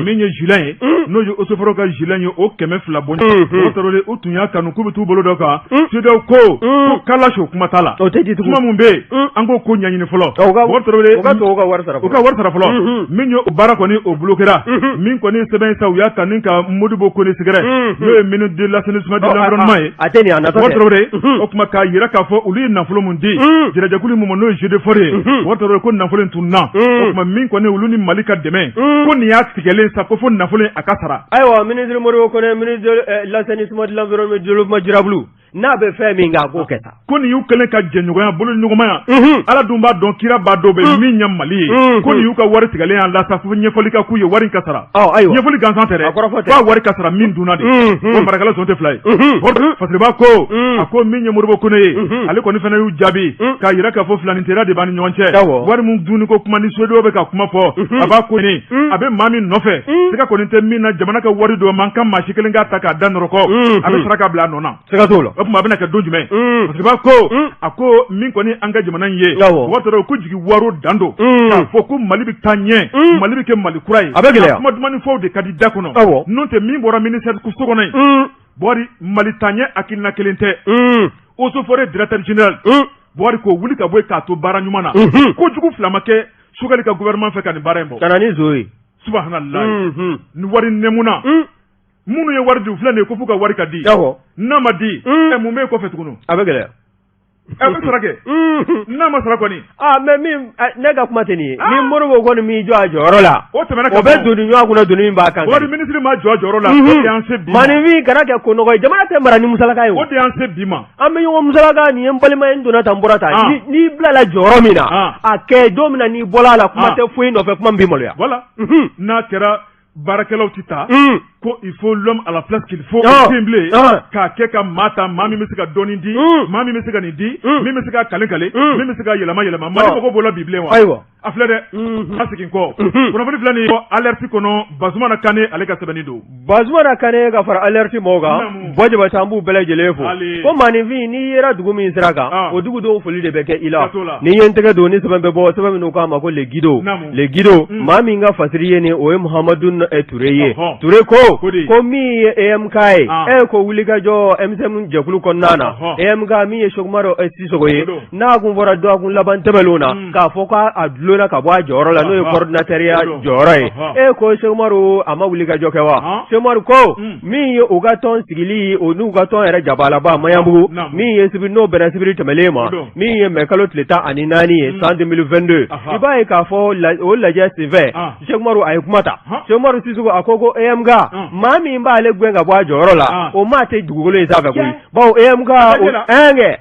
min ye gilet ye, n'o ye eaux et forêts ka gilet ye, o 200 bɔ. Bɔkari Tarawele, u tun y'a kanu k'u bɛ t'u bolo dɔ kan, Suédois ko kalashi, o kuma t'a la. O tɛ di tugun. Kuma mun bɛ yen, an k'o ko ɲɛɲini fɔlɔ. Bɔkari Tarawele, u ka tubabuw ka wari sara fɔlɔ. U ka wari sara fɔlɔ. Min ye o baara kɔni, o bloquera. Min kɔni sɛbɛn sa, u y'a ta ni ka Modibo Kone sɛgɛrɛ, n'o ye ministre de l'assainissement, de l'environnement ye. A tɛ nin, a natɔ tɛ. Tarawele, o tuma k'a jira k'a fɔ olu ye nafolo mun di jɛrɛjɛkulu min ma, n'o ye Gédéfor ye, Bɔkari Tarawele, ko nafolo in tununna. O tuma min kɔni olu ni Mali ka dɛmɛ, ko nin y'a tigɛlen sa, ko fo nafolo in a ka sara. Ayiwa, ministre Modibo Kone, ministre de l'assainissement, de l'environnement, du développement durable. N'a bɛ fɛn min kɛ, a k'o kɛ sa. Ko nin y'u kɛlen ka jɛɲɔgɔnya bolo ɲɔgɔnmaya, Ala dun b'a dɔn, kira b'a dɔn, bɛ min ɲɛ Mali ye, ko nin y'u ka wari tigɛlen y'a la sa, fo ɲɛfɔli ka k'u ye, wari ka sara. Ayiwa, ɲɛfɔli gansan tɛ dɛ, k'a wari ka sara min dunna de. Ko marakala sɔn tɛ fila ye. Fasiriba ko, a ko min ye Modibo Kone ye, ale kɔni fana y'u jaabi k'a jira k'a fɔ filaninteriya de b'an ni ɲɔgɔn cɛ. Wari min dunni ko kuma ni CEDEAO bɛ ka kuma fɔ, a b'a ko a bɛ maa min nɔfɛ, siga kɔni tɛ min na, jamana ka wari don man kan maa si kelen k'a ta k'a da nɔrɔkɔ, a bɛ sara ka bila a nɔ na. Siga t'o la. O tuma a bɛna kɛ don jumɛn? Fasiriba ko, a ko min kɔni an ka jamana in ye, Bɔkari, ko jigi waro dan don k'a fɔ ko Mali bɛ taa ɲɛ, Mali bɛ kɛ Mali kura ye. A bɛ gɛlɛya. Kuma dumanni fɔw de ka di da kɔnɔ. N'o tɛ, min bɔra ministère so kɔnɔ yen, Bɔkari, Mali taaɲɛ hakilina kelen tɛ. Eaux et Forêts directeur général, Bɔkari, k'o wuli ka bɔ yen k'a to baara ɲuman na, kojugu fila ma kɛ Choguel ka gouvernement fɛ ka nin baara in bɔ. Ka na ni zo ye. Subahanallahi, ni wari nɛmuna, minnu ye wari di, u filɛ nin ye, ko f'u ka wari ka di. N'a ma di, ɛ, mun bɛ yen kɔfɛ tuguni? A bɛ gɛlɛya. Ɛ, bɛ sara kɛ, n'a ma sara kɔni. Aa, mais min, ne ka kuma tɛ nin ye, ni Modibo kɔni m'i jɔ a jɔyɔrɔ la, o tɛmɛna, o bɛ doni ɲɔgɔn kunna, doni min b'a kan. Wari minisiri ma jɔ a jɔyɔrɔ la, o de y'an se bi ma. Maaninfin kana kɛ ko nɔgɔ ye, jamana tɛ mara ni musalaka ye. O de y'an se bi ma. An bɛ ɲɔgɔn musalaka, nin ye n balima ye, n donna tan, n bɔra tan. N'i bilala jɔyɔrɔ min na, a kɛ. Don min na n'i bɔra a la, kuma tɛ foyi nɔfɛ, kuma min b'i maloya. Voilà, n'a kɛra baarakɛlaw tɛ taa, ko il faut l'homme à la place qu'il faut, o tɛ yen bilen, k'a kɛ ka maa ta, maa min bɛ se ka dɔɔnin di, maa min bɛ se ka nin di, min bɛ se ka kale kale, min bɛ se ka yɛlɛma yɛlɛma. Mali mɔgɔw b'o la bi bilen wa? Ayiwa. A filɛ dɛ, a segin kɔ, kunnafoni filɛ nin ye Alerte kɔnɔ, Bazumana Kane, ale ka sɛbɛnni don. Bazumana Kane ka fara Alerte mɔgɔw kan, Bɔjabate, an b'u bɛɛ lajɛlen fo. Ko maaninfin, n'i yera dugu min sira kan, o dugudenw foli de bɛ kɛ i la. N'i ye n tɛgɛ don ni sɛbɛn bɛ bɔ, sɛbɛn min k'a ma ko Le Guidon, Le Guidon, maa min ka fasiri ye nin, o ye Muhamadu Ture ye. Ture ko ko min ye EMK ye, e ko wulikajɔ M5 jɛkulu kɔnɔna na, EMK min ye Cheick Oumar Sissoko ye, n'a kun fɔra dɔgɔkun laban tɛmɛnlenw na k'a fɔ k'a dulonna ka bɔ a jɔyɔrɔ la, n'o ye coordinateur ya jɔyɔrɔ ye, e ko Cheick Oumar a ma wulikajɔ kɛ wa? Cheick Oumar ko min ye u ka tɔn sigili, o n'u ka tɔn yɛrɛ jabalaba Maɲanbugu, min ye sibiri, n'o bɛnna sibiri tɛmɛnlen ma, min ye mɛ kalo tile 14 ye san 2022, i b'a ye k'a fɔ o lajɛ senfɛ, Cheick Oumar a ye kuma ta. Cheick Oumar Sissoko a ko ko EMK, maa min b'ale gɛn ka bɔ a jɔyɔrɔ la, o maa tɛ dugukolo in sanfɛ koyi, bawo EMK kɛ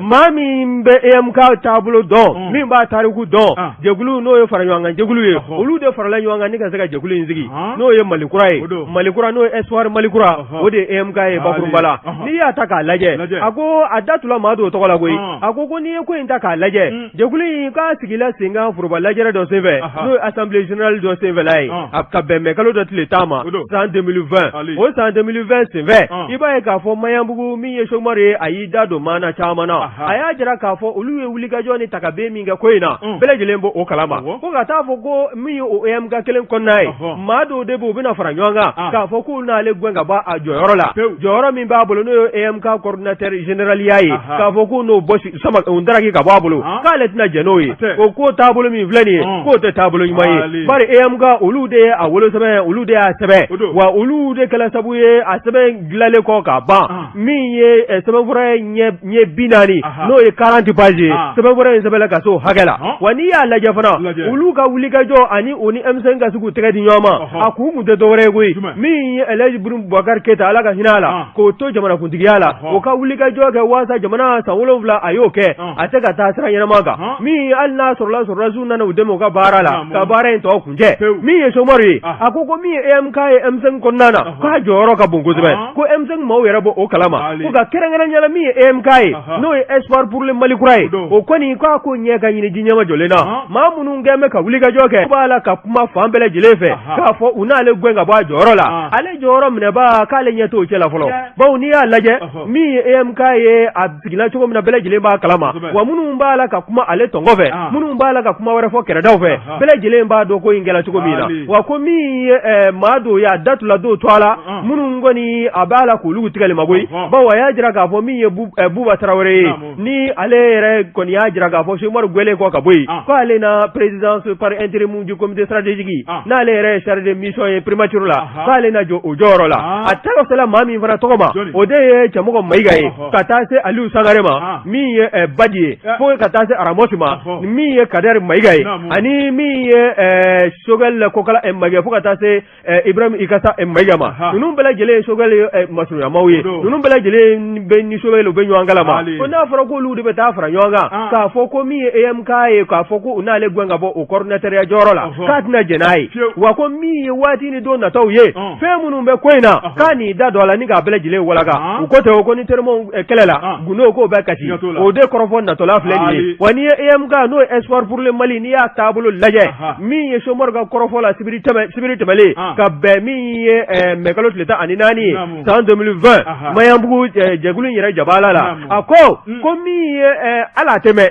maa min bɛ EMK taabolo dɔn, min b'a tariku dɔn, jɛkulu n'o ye fara ɲɔgɔn kan jɛkulu ye, olu de farala ɲɔgɔn kan ni ka se ka jɛkulu in sigi, n'o ye Mali kura ye, Mali kura n'o ye Espoir Mali kura, o de ye EMK ye bakurunba la. N'i y'a ta k'a lajɛ, a ko a da tula maa dɔw tɔgɔ la koyi. A ko ko n'i ye ko in ta k'a lajɛ, jɛkulu in k'a sigila sen kan foroba lajɛrɛ dɔ senfɛ, n'o ye assemblée générale dɔ senfɛla ye, a ka bɛn mɛ kalo dɔ tile 10 ma san 2020. O san 2020 senfɛ, i b'a ye k'a fɔ Maɲanbugu, min ye Cheick Oumar ye, a y'i da don maana caman na. A y'a jira k'a fɔ olu ye wulikajɔ ni tagaben min kɛ ko in na, bɛɛ lajɛlen b'o o kalama. Ko ka taa fɔ ko min ye o EMK kelen kɔnɔna ye, maa dɔw de bɛ u bɛna fara ɲɔgɔn kan k'a fɔ k'u n'ale gɛn ka bɔ a jɔyɔrɔ la, jɔyɔrɔ min b'a bolo, n'o ye EMK coordinateur général ya ye, k'a fɔ k'u n'o bɔsi sama o daraki ka bɔ a bolo, k'ale tɛna jɛn n'o ye. O ko taabolo min filɛ nin ye, k'o tɛ taabolo ɲuman ye, bari EMK, olu de ye a wolosɛbɛn, olu de y'a sɛbɛn, wa olu de kɛla sabu ye a sɛbɛn dilalen kɔ ka ban, min ye sɛbɛnfura ye ɲɛ 40, n'o ye 40 pages ye, sɛbɛnfura in sɛbɛnla ka se o hakɛ la. Wa n'i y'a lajɛ fana, olu ka wulikajɔ ani o ni M5 ka se k'u tɛgɛ di ɲɔgɔn ma, a kun tun tɛ dɔwɛrɛ ye koyi, min ye Elhaji Boubacar Keita, Ala ka hinɛ a la, k'o to jamanakuntigiya la, o ka wulikajɔ kɛ waasa jamana san 7 a y'o kɛ, a tɛ ka taa sira ɲɛnama kan, min hali n'a sɔrɔla sɔrɔdasiw nana u dɛmɛ u ka baara la ka baara in tɔ kuncɛ. Min ye Cheick Oumar ye, a ko ko min ye EMK ye M5 kɔnɔna na, k'a jɔyɔrɔ ka bon kosɛbɛ, ko M5 maaw yɛrɛ b'o kalama, ko ka kɛrɛnkɛrɛnnenya la min ye EMK ye, n'o ye Espoir pour le Mali kura ye, o kɔni k'a ko ɲɛ ka ɲini ji ɲɛma jɔlen na. Maa minnu kɛn bɛ ka wulikajɔ kɛ, b'a la ka kuma fan bɛɛ lajɛlen fɛ k'a fɔ u n'ale gɛn ka bɔ a jɔyɔrɔ la, ale jɔyɔrɔ minɛbaa, k'ale ɲɛ t'o cɛ la fɔlɔ, bawo n'i y'a lajɛ, min ye EMK ye, a sigila cogo min na, bɛɛ lajɛlen b'a kalama. Wa minnu b'a la ka kuma ale tɔngɔ fɛ, minnu b'a la ka kuma wɛrɛ fɔ kɛrɛdaw fɛ, bɛɛ lajɛlen b'a dɔn ko in kɛra cogo min na. Wa ko min ye maa dɔw ye, a datula dɔw tɔgɔ la, minnu kɔni a b'a la k'olu tigɛli ma koyi, bawo a y'a jira k'a fɔ min ye Buba Tarawele ye, ni ale yɛrɛ kɔni y'a jira k'a fɔ Seku Umaru gɛnnen kɔ ka bɔ yen, ko ale na présidence par intérim du comité stratégique, n'ale yɛrɛ ye chargé de mission ye primature la, k'ale na jɔ o jɔyɔrɔ la. A tɛgɛ sera maa min fana tɔgɔ ma, o de ye Cɛmɔgɔ Mayiga ye, ka taa se Aliyu Sangare ma min ye Baji ye, fo ka taa se Aramɔsi ma min ye Kadɛri Mayiga ye, ani min ye Sogɛli Kokala Mayiga, fo ka taa se Ibrahim Ikasa Mayiga ma. Ninnu bɛɛ lajɛlen ye Sogɛli masurunyamaw ye. Ninnu bɛɛ lajɛlen bɛ ni Sogɛli u bɛ ɲɔgɔn kalama. Ko n'a fɔra k'olu de bɛ taa fara ɲɔgɔn kan k'a fɔ ko min ye EMK ye, k'a fɔ ko u n'ale gɛn ka bɔ o coordinateur jɔyɔrɔ la, k'a tɛna jɛn n'a ye. Wa ko min ye waati ni don nataw ye, fɛn minnu bɛ ko in na, k'a n'i da don a la ni k'a bɛɛ lajɛlen walaka. U ko ten, o ko ni terimaw kɛlɛla, gundo k'o bɛ kasi. O de kɔrɔfɔ natɔla filɛ nin ye. Wa n'i ye EMK, n'o ye Espoir pour le Mali, n'i y'a taabolo lajɛ, min ye Seku Umaru ka kɔrɔfɔ la sibiri tɛmɛlen ka bɛn min ye mɛkalo tile 14 ye san 2020, Maɲanbugu jɛkulu in yɛrɛ jabala la, a ko ko min ye ala tɛmɛ,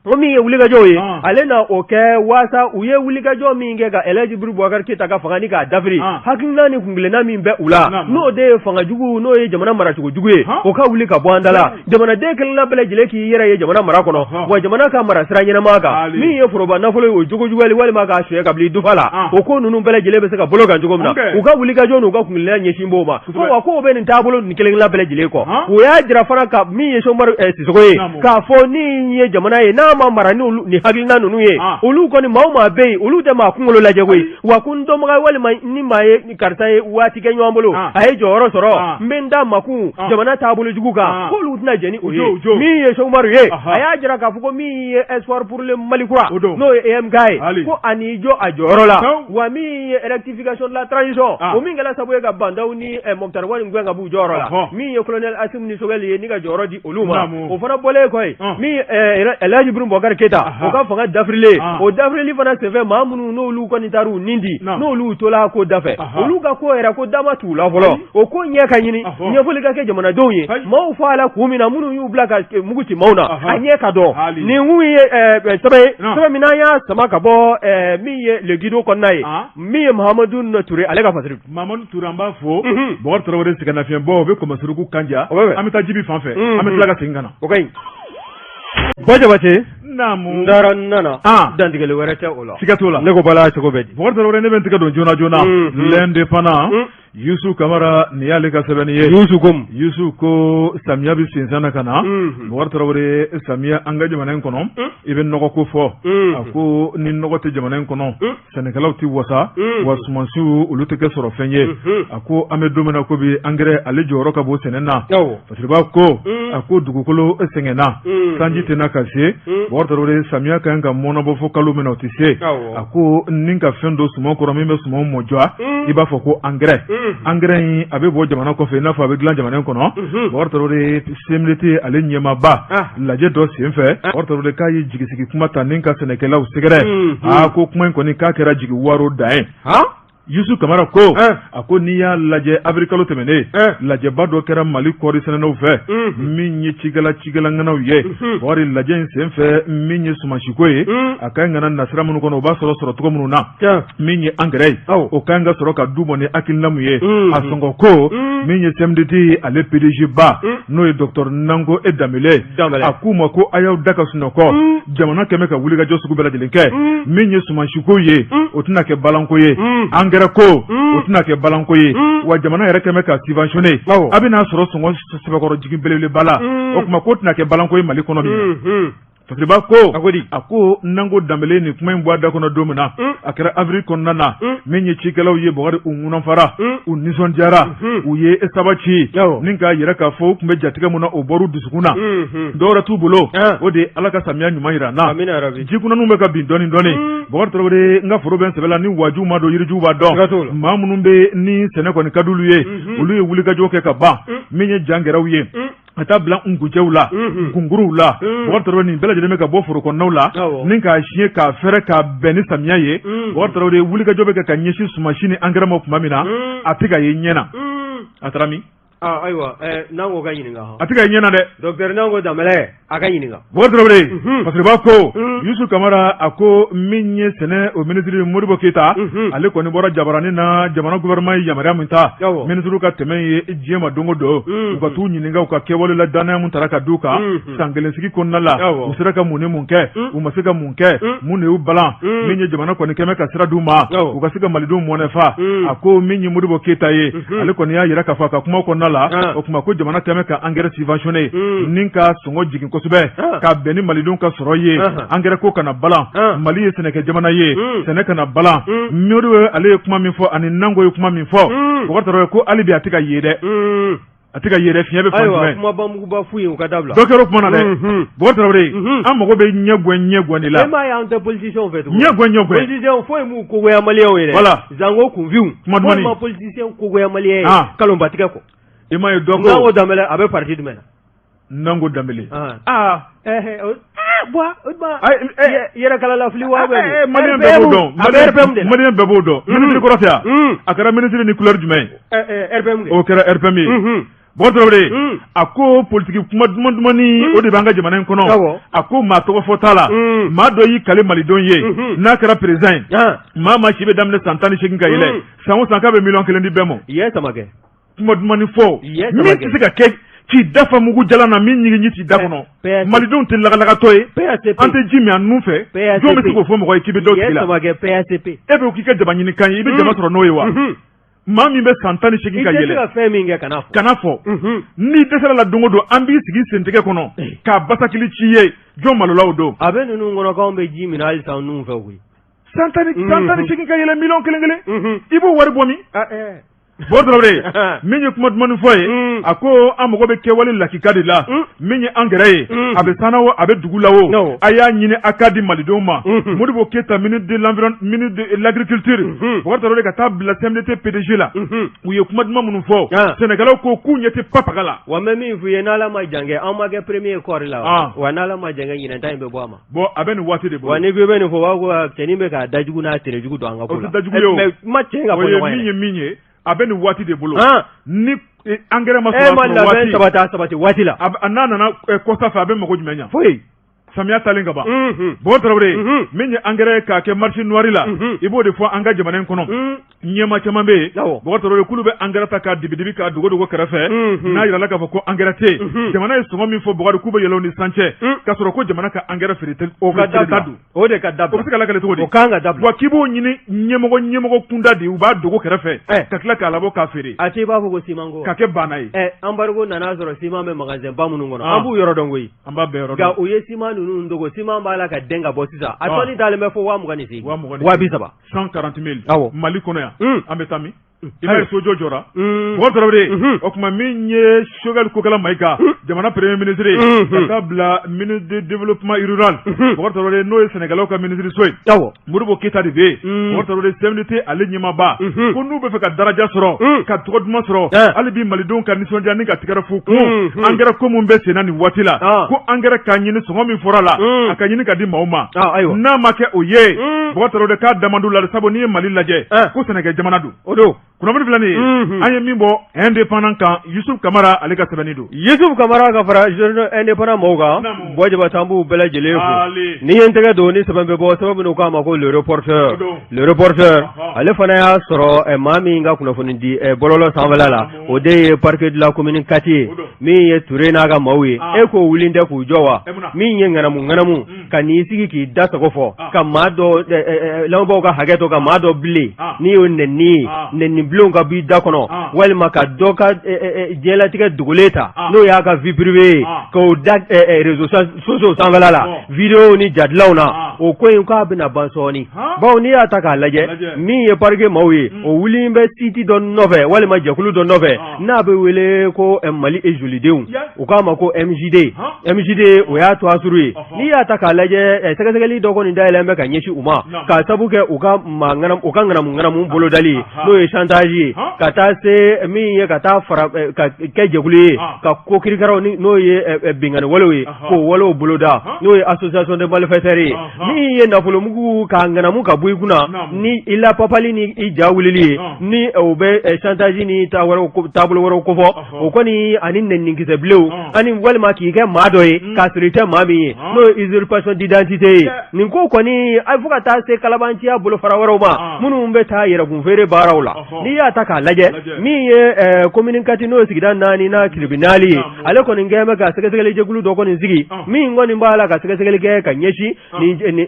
ko min ye wulikajɔw ye, ale na o kɛ waasa u ye wulikajɔ min kɛ ka Elhaji Ibrahim Boubacar Keita ka fanga ni k'a dafiri, hakilina ni kuntilenna min bɛ u la, n'o de ye fanga jugu, n'o ye jamana maracogo jugu ye, o ka wuli ka bɔ an da la. Jamanaden kelenna bɛɛ lajɛlen k'i yɛrɛ ye jamana mara kɔnɔ, wa jamana ka mara sira ɲɛnama kan. Min ye foroba nafolo ye, o jogo juguyali walima k'a suɲɛ ka bila i dufa la, o ko ninnu bɛɛ lajɛlen bɛ se ka bolo kan cogo min na, u ka wulikajɔ n'u ka kuntilenna ɲɛsin b'o ma. Ko wa k'o bɛ nin taabolo nin kelenkelenna bɛɛ lajɛlen kɔ. O y'a jira fana ka min ye Seku Umaru Sisoko ye, k'a fɔ ni ye jamana ye n'a ma mara ni nin hakilina ninnu ye, olu kɔni maa o maa bɛ yen, olu tɛ maa kunkolo lajɛ koyi. Wa ko n dɔnbaga walima ni maa ye karisa ye waati kɛ ɲɔgɔn bolo, a ye jɔyɔrɔ sɔrɔ, n bɛ n da makun jamana taabolo jugu kan, k'olu tɛna jɛn ni o ye. Min ye Seku Umaru ye, a y'a jira k'a fɔ ko min ye Espoir pour le Mali kura, n'o ye EMK ye, ko a n'i jɔ a jɔyɔrɔ la. Wa min ye rectification de la transition, o min kɛra sababu ye ka Bah N'Daw ni Moctar Ouane gɛn ka b'u jɔyɔrɔ la, min ye colonel Assimi ni Sogɛli ye ni ka jɔyɔrɔ di olu ma, o fana bɔlen kɔ yen, min Elhaji Ibrahim Boubacar Keita, o ka fanga dafirilen, o dafirili fana senfɛ, maa minnu n'olu kɔni taar'u nin di, n'olu tola ko dafɛ, olu ka ko yɛrɛ ko dama t'u la fɔlɔ. O ko ɲɛ ka ɲini, ɲɛfɔli ka kɛ jamanadenw ye, maaw fɔ a la kun min na minnu y'u bila ka mugu ci maaw na, a ɲɛ ka dɔn. Nin kun ye sɛbɛn ye, sɛbɛn min n'an y'a sama ka bɔ min ye Le Guido kɔnɔna ye, min ye Mahamadu Ture ale ka fasiri. Mahamadu Ture, an b'a fo. Bɔkari Tarawele, sɛgɛnnafiɲɛbɔ, o bɛ Kɔmasuruku Kanja. An bɛ taa Jibi fan fɛ, an bɛ tila ka segin ka na. O ka ɲi. Bɔ Jabate, n taara n nana, dantigɛli wɛrɛ tɛ o la. Siga t'o la. Ne ko Bala, cogo bɛ di? Bɔkari Tarawele, ne bɛ n tɛgɛ don joona joona L'Indépendant. Yusu Kamara, nin y'ale ka sɛbɛnni ye. Yusu ko Yusu ko samiya bɛ sinsan na ka na. Bɔkari Tarawele, samiya an ka jamana in kɔnɔ, i bɛ nɔgɔ ko fɔ. A ko ni nɔgɔ tɛ jamana in kɔnɔ, sɛnɛkɛlaw tɛ wasa, wa sumansiw olu tɛ kɛ sɔrɔ fɛn ye. A ko an bɛ don min na ko bi, angɛrɛ ale jɔyɔrɔ ka bon sɛnɛ na. Fasiriba ko a ko dugukolo sɛgɛnna, sanji tɛna ka se. Bɔkari Tarawele, samiya ka kan ka mɔnɔbɔ fo kalo min na, o tɛ se. A ko ni ka fɛn don suman kɔrɔ min bɛ suman mɔjɔ, i b'a fɔ ko angɛrɛ. Angɛrɛ in a bɛ bɔ jamana kɔfɛ i n'a fɔ a bɛ dilan jamana in kɔnɔ. Bɔkari Tarawele, CMDT ale ɲɛmaaba, lajɛ dɔ senfɛ, Bɔkari Tarawele k'a ye jigisigi kuma ta ni ka sɛnɛkɛlaw sɛgɛrɛ. Aa, ko kuma in kɔni k'a kɛra jigi waro dan ye. Yusu Kamara ko a ko n'i y'a lajɛ, avril kalo tɛmɛnen, lajɛba dɔ kɛra Mali kɔɔri sɛnɛnaw fɛ, min ye cikɛla cikɛla ŋanaw ye. Bɔkari, lajɛ in senfɛ, min ye sumansiko ye, a ka ɲi ka na nasira minnu kɔnɔ, o b'a sɔrɔ sɔrɔ cogo minnu na, min ye angɛrɛ ye, o ka ɲi ka sɔrɔ ka d'u ma ni hakilina mun ye. A sɔngɔ ko, min ye CMDT ale PDG ba, n'o ye docteur Nango e Danbele, a k'u ma ko a y'aw da ka sunɔgɔ, jamana kɛmɛ ka wulikajɔ sugu bɛɛ lajɛlen kɛ. Min ye sumansiko ye, o tɛna kɛ balanko ye. Angɛrɛ ko, o tɛna kɛ balanko ye. Wa jamana yɛrɛ kɛmɛ ka subventionné, a bɛna sɔrɔ sɔngɔ sɛbɛkɔrɔ jigin belebeleba la. O tuma k'o tɛna kɛ balanko ye Mali kɔnɔ min. Fasiriba ko a ko Nango Danbele nin kuma in bɔ a da kɔnɔ don min na, a kɛra avril kɔnɔna na, min ye cikɛlaw ye, Bɔkari, u ŋunanfara, u nisɔndiyara, u ye saba ci ni k'a yira k'a fɔ u tun bɛ jatigɛ min na, o bɔr'u dusukun na. Dɔwɛrɛ t'u bolo, o de ye Ala ka samiya ɲuman yira an na. Jikunaniw bɛ ka bin dɔɔnin dɔɔnin. Bɔkari Tarawele, n ka foro bɛ n sɛbɛ la, ni waaju ma don, yiriju b'a dɔn. Maa minnu bɛ ni sɛnɛ kɔni ka d'olu ye, olu ye wulikajɔ kɛ ka ban. Min ye jangɛrɛw ye, ka taa bila nkunjɛw la, kunkuruw la, Bɔkari Tarawele, nin bɛɛ lajɛlen bɛ ka bɔ foro kɔnɔnaw la ni k'a siɲɛ k'a fɛrɛ k'a bɛn ni samiya ye. Bɔkari Tarawele, wulikajɔ bɛ kɛ ka ɲɛsin sumansi ni angɛrɛ ma tuma min na, a tɛ ka ye ɲɛ na. A taara min? Ayiwa Nango ka ɲininka a tɛ ka ɲɛna dɛ docteur Nango Danbɛlɛ a ka ɲininka Bubakari Tarawele Fasiriba ko Yusu Kamara a ko min ye sɛnɛ o minisiri Modibo Keyita ale kɔni bɔra jabaranin na jamana gouvernement ye yamaruya min ta minisiriw ka tɛmɛ ye diɲɛ ma don o don u ka t'u ɲininka u ka kɛwale la dannaya min tara ka d'u kan san kelen sigi kɔnɔna la u sera ka mun ni mun kɛ u ma se ka mun kɛ mun de y'u balan min ye jamana kɔni kɛmɛ ka sira d'u ma u ka se ka malidenw mɔnɛ fa a ko min ye Modibo Keyita ye ale kɔni y'a jira k'a fɔ a ka kuma kɔnɔna la o tuma ko jamana kɛmɛ ka angɛrɛ subventionné ni ka sɔngɔ jigin kosɛbɛ ka bɛn ni malidenw ka sɔrɔ ye angɛrɛ ko kana balan Mali ye sɛnɛkɛ jamana ye sɛnɛ kana balan Modibo ale ye kuma min fɔ ani Nango ye kuma min fɔ Bubakari Tarawele ko hali bi a tɛ ka ye dɛ a tɛ ka ye dɛ fiɲɛ bɛ fan jumɛn kuma bamuguba f'u ye u ka dabila dɔ kɛra o kuma na dɛ Bubakari Tarawele an mago bɛ ɲɛgɛn ɲɛgɛn de la e m'a ye an tɛ politiciens fɛ tugun ɲɛgɛn ɲɛgɛn politiciens foyi m'u kogoya maliyɛnw ye dɛ voilà zango kunfinw kuma dumanni foyi ma politicien kogoya maliyɛn ye kalonbatigɛ kɔ i m'a ye dɔ ko Nango Danbɛlɛ a bɛ parti jumɛn na Nango Danbɛlɛ yɛrɛkalalafili wa maliyɛn bɛɛ b'o dɔn maliyɛn bɛɛ b'o dɔn minisiri kɔrɔ tɛ yan a kɛra minisiri ni couleur jumɛn ye RPM o kɛra RPM ye Bubakari Tarawele a ko politiki kuma duman dumanni o de b'an ka jamana in kɔnɔ a ko maa tɔgɔ fɔ t'a la maa dɔ y'i kali malidenw ye n'a kɛra président ye maa maa si bɛ daminɛ san 18 ka yɛlɛ san o san k'a bɛ miliyɔn 1 di bɛɛ ma Samakɛ kuma dumanni fɔ min tɛ se ka kɛ k'i da fa mugu jalan na min ɲigin t'i da kɔnɔ malidenw tɛ lagalagatɔ ye an tɛ ji min an nun fɛ jɔn bɛ se k'o fɔ mɔgɔ ye k'i bɛ dɔ tigi la e bɛ k'i ka jama ɲini kan ye i bɛ jama sɔrɔ n'o ye wa maa min bɛ san 18 ka yɛlɛ fɛn min kɛ kana fɔ n'i dɛsɛra la don o don an b'i sigi sentigɛ kɔnɔ k'a basakili ci ye jɔn malola o don a bɛ ninnu kɔnɔ k'anw bɛ ji min halisa nun fɛ koyi san 18 ka yɛlɛ miliyɔn kelen kelen i b'o wari bɔ min Bubakari Tarawele min ye kuma dumanni fɔ ye a ko an mago bɛ kɛwale lakika de la min ye angɛrɛ ye a bɛ san na o a bɛ dugu la o a y'a ɲini a k'a di malidenw ma Modibo Keyita ministre de l'environnement ministre de l'agriculture Bubakari Tarawele ka taa bila CMDT PDG la u ye kuma duman minnu fɔ sɛnɛkɛlaw ko k'u ɲɛ tɛ papaga la wa n bɛ min f'i ye n'Ala ma jan kɛ an ma kɛ premier kɔɔri la wa n'Ala ma jan kɛ ɲinan ta in bɛ bɔ a ma bon a bɛ nin waati de bolo wa n'i ko i bɛ nin fɔ u b'a fɔ ko cɛnin bɛ k'a dajugu n'a terejugu don an ka ko la o tɛ dajugu ye o mais kuma tiɲɛ ka fɔ ɲɔgɔn ye min ye min ye a bɛ nin waati de bolo ni engrais ma sɔrɔ e ma labɛn sabati a sabati waati la n'a nana kɔsa fɛ a bɛ mago jumɛn ɲɛ foyi samiya talen ka ban Bubakari Tarawele min ye engrais k'a kɛ marché noir la i b'o de fɔ an ka jamana in kɔnɔ ɲɛmaa caman bɛ yen Bubakari Tarawele k'olu bɛ engrais ta k'a dibidibi k'a dogo dogo kɛrɛfɛ n'a jirala k'a fɔ ko engrais tɛ yen jamana ye sɔngɔ min fɔ Bubakari k'u bɛ yɛlɛ o ni san cɛ k'a sɔrɔ ko jamana ka engrais feere o ka dabila don o de ka dabila o bɛ se ka lakale cogo di o kan ka dabila wa k'i b'o ɲini ɲɛmɔgɔ ɲɛmɔgɔ kunda de u b'a dogo kɛrɛfɛ ka tila k'a labɔ k'a feere a tɛ i b'a fɔ ko siman ko ka kɛ baana ye embargo nana sɔrɔ siman bɛ magasin ba minnu kɔnɔ an b'u yɔrɔ dɔn koyi an b'a bɛɛ yɔrɔ dɔn nka u ye siman ninnu dogo siman b'a la ka den ka bɔ sisan a tɔni talen bɛ fo 28,000 30,000 140 000 awɔ Mali kɔnɔ yan an bɛ taa min i b'a ye sojɔ jɔra Bubakari Tarawele o tuma min ye Choguel Kokala Mayiga jamana premier ministre ye ka taa bila ministre de développement rural Bubakari Tarawele n'o ye sɛnɛkɛlaw ka minisiriso ye awɔ Modibo Keyita de bɛ yen Bubakari Tarawele CMDT ale ɲɛmaaba ko n'u bɛ fɛ ka daraja sɔrɔ ka tɔgɔ duman sɔrɔ hali bi malidenw ka nisɔndiya ni ka tɛgɛrɛ f'u kun angɛrɛ ko min bɛ senna nin waati la ko angɛrɛ k'a ɲini sɔngɔ min fɔra la a ka ɲini ka di maaw ma n'a ma kɛ o ye Bubakari Tarawele k'a da man d'u la sabu n'i ye Mali lajɛ ko sɛnɛkɛ jamana don o don kunnafoni filɛ nin ye an ye min bɔ Indépendant kan Yusuf Kamara ale ka sɛbɛnni don Yusuf Kamara ka fara journal Indépendant mɔgɔw kan Buwa Jabate an b'u bɛɛ lajɛlen fo ni ye n tɛgɛ don ni sɛbɛn bɛ bɔ sɛbɛn min u k'a ma ko Le Reporteur Le Reporteur ale fana y'a sɔrɔ maa min ka kunnafoni di bɔlɔlɔ sanfɛla la o de ye parquet de la commune 4 ye min ye Ture n'a ka maaw ye e k'o wuli tɛ k'u jɔ wa min ye ŋanamu ŋanamu ka n'i sigi k'i da sago fɔ ka maa dɔ lamɛnbaaw ka hakɛ to ka maa dɔ bilen n'i y'o nɛni ye nɛni bilenw ka b'i da kɔnɔ walima ka dɔ ka diɲɛlatigɛ dogolen ta n'o y'a ka vie privée ye k'o da réseaux sociaux sanfɛla la vidéo ni jadilanw na o ko in k'a bɛna ban sɔɔni bawo n'i y'a ta k'a lajɛ min ye parquet maaw ye o wuli bɛ site dɔ nɔfɛ walima jɛkulu dɔ nɔfɛ n'a bɛ wele ko Mali e jolidenw u k'a ma ko MJD MJD o y'a tɔgɔ surun ye n'i y'a ta k'a lajɛ sɛgɛsɛgɛli dɔ kɔni dayɛlɛn bɛ ka ɲɛsin u ma k'a sabu kɛ u ka u ka ŋanamu ŋanamu bolodali n'o ye chantage ye ka taa se min ye ka taa fara ka kɛ jɛkulu ye ka ko kirikaraw n'o ye binkanni walew ye k'o walew boloda n'o ye association de malfaiteurs ye. Min ye nafolomugu k'a ŋanamu ka bɔ i kunna ni i la papali ni i ja wulili ye, ni o bɛ chantage ni taabolo wɛrɛw kofɔ, o kɔni ani nɛninikisɛbilenw ani walima k'i kɛ maa dɔ ye k'a sɔrɔ i tɛ maa min ye, n'o ye usurpation d'identité ye. Nin ko kɔni a fo ka taa se kalabanciya bolofara wɛrɛw ma minnu bɛ taa yɛrɛkunfeere baaraw la. N'i y'a ta k'a lajɛ, min ye commune 4, n'o ye sigida 4 na tribunal ye, ale kɔni kɛlen bɛ ka sɛgɛsɛgɛli jɛkulu dɔ kɔni sigi min kɔni b'a la ka sɛgɛsɛgɛli kɛ ka ɲɛsin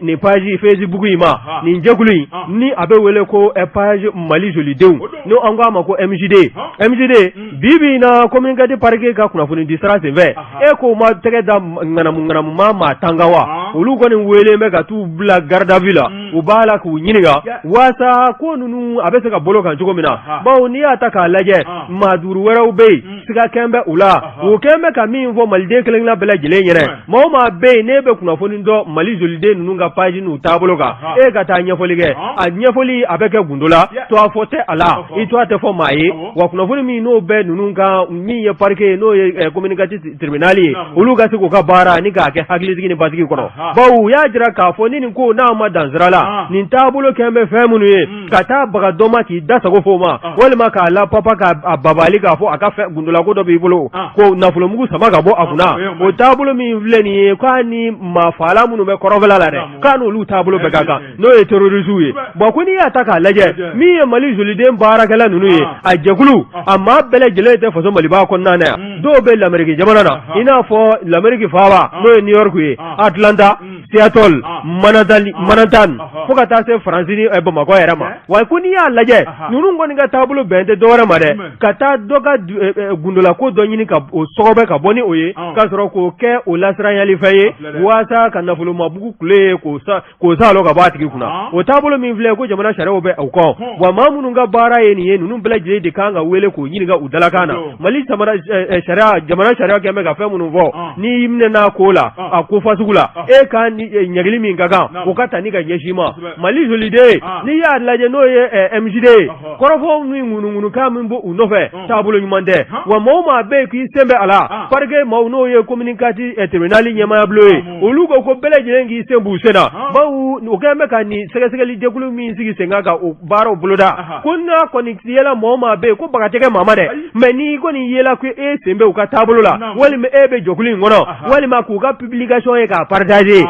nin page Facebook in ma. Nin jɛkulu in ni a bɛ wele ko page Mali jolidenw, n'o an k'a ma ko MJD. MJD bi bi in na, commune 4 parquet ka kunnafoni di sira senfɛ, e ko ma tɛgɛ da ŋanamu ŋanamu maa 10 kan wa, olu kɔni wele bɛ ka t'u bila garde à vue la. U b'a la k'u ɲininka waasa ko ninnu a bɛ se ka bolo kan cogo min na, bawo n'i y'a ta k'a lajɛ, maa 5 wɛrɛw bɛ yen, siga kɛn bɛ u la. U kɛn bɛ ka min fɔ maliden kelen-kelenna bɛɛ lajɛlen ɲɛna, maa o maa bɛ yen n'e bɛ kunnafoni dɔn Mali joliden ninnu ka page n'u taabolo kan, e ka taa ɲɛfɔli kɛ. A ɲɛfɔli a bɛ kɛ gundo la, tɔgɔ fɔ tɛ a la, i tɔgɔ tɛ fɔ maa ye. Wa kunnafoni min n'o bɛ ninnu kan, min ye parquet ye, n'o ye commune 4 tribunal ye, olu ka se k'u ka baara ni k'a kɛ hakilisigi ni basigi kɔnɔ, bawo u y'a jira k'a fɔ ni nin ko n'a ma dan sira la, nin taabolo kɛn bɛ fɛn minnu ye, ka taa baga dɔ ma k'i da sago f'o ma, walima k'a la papa k'a babali k'a fɔ a ka fɛn gundolako dɔ b'i bolo, ko nafolomugu sama ka bɔ a kunna, o taabolo min filɛ nin ye, k'a ni maafaala minnu bɛ kɔrɔnfɛla la dɛ, k'a n'olu taabolo bɛɛ ka kan, n'o ye terroristew ye. Bon, ko n'i y'a ta k'a lajɛ, min ye Mali joliden baarakɛla ninnu ye, a jɛkulu a maa bɛɛ lajɛlen tɛ faso Maliba kɔnɔna na yan. Dɔw bɛ Lamɛriki jamana na, i n'a fɔ Lamɛriki faaba, n'o ye New York ye, Atlanta, Seattle, Manhattan, fo ka taa se Faransi ni Bamakɔ yɛrɛ ma. Wa ko n'i y'a lajɛ, ninnu kɔni ka taabolo bɛn tɛ dɔwɛrɛ ma dɛ, ka taa dɔ ka gundola ko dɔ ɲini ka o sɔgɔbɛ ka bɔ ni o ye, ka sɔrɔ k'o kɛ o lasiranyalifɛn ye waasa ka nafolomabugu kule ye k'o saalo ka bɔ a tigi kunna. O taabolo min filɛ ko jamana sariyaw bɛ o kɔn. Wa maa minnu ka baara ye nin ye, ninnu bɛɛ lajɛlen de kan ka wele k'o ɲininka u dalakan na. Mali sariya, jamana sariya kɛn bɛ ka fɛn minnu fɔ, n'i minɛna ko la, a ko fasugu la, e ka ɲangili min ka kan, o ka ta ni ka ɲɛsin i ma. Mali joliden, n'i y'a lajɛ, n'o ye MJD ye, kɔrɔfɔ min ŋunuŋunukan min bɔ u nɔfɛ, taabolo ɲuman tɛ. Wa maa o maa bɛ yen k'i sen bɛ a la, parquet maaw, n'o ye commune 4 tribunal ɲɛmaaya bulon ye, olu ko ko bɛɛ lajɛlen k'i sen b'u sen na, bawo u kɛlen bɛ ka nin sɛgɛsɛgɛli jɛkulu min sigi sen kan ka o baaraw boloda. Ko n'a kɔni yela maa o maa bɛ yen, ko baga tɛ kɛ maa ma dɛ, mais n'i kɔni yela ko e sen bɛ u ka taabolo la, walima e bɛ jɛkulu in kɔnɔ, walima k'u ka publication ye k'a partager,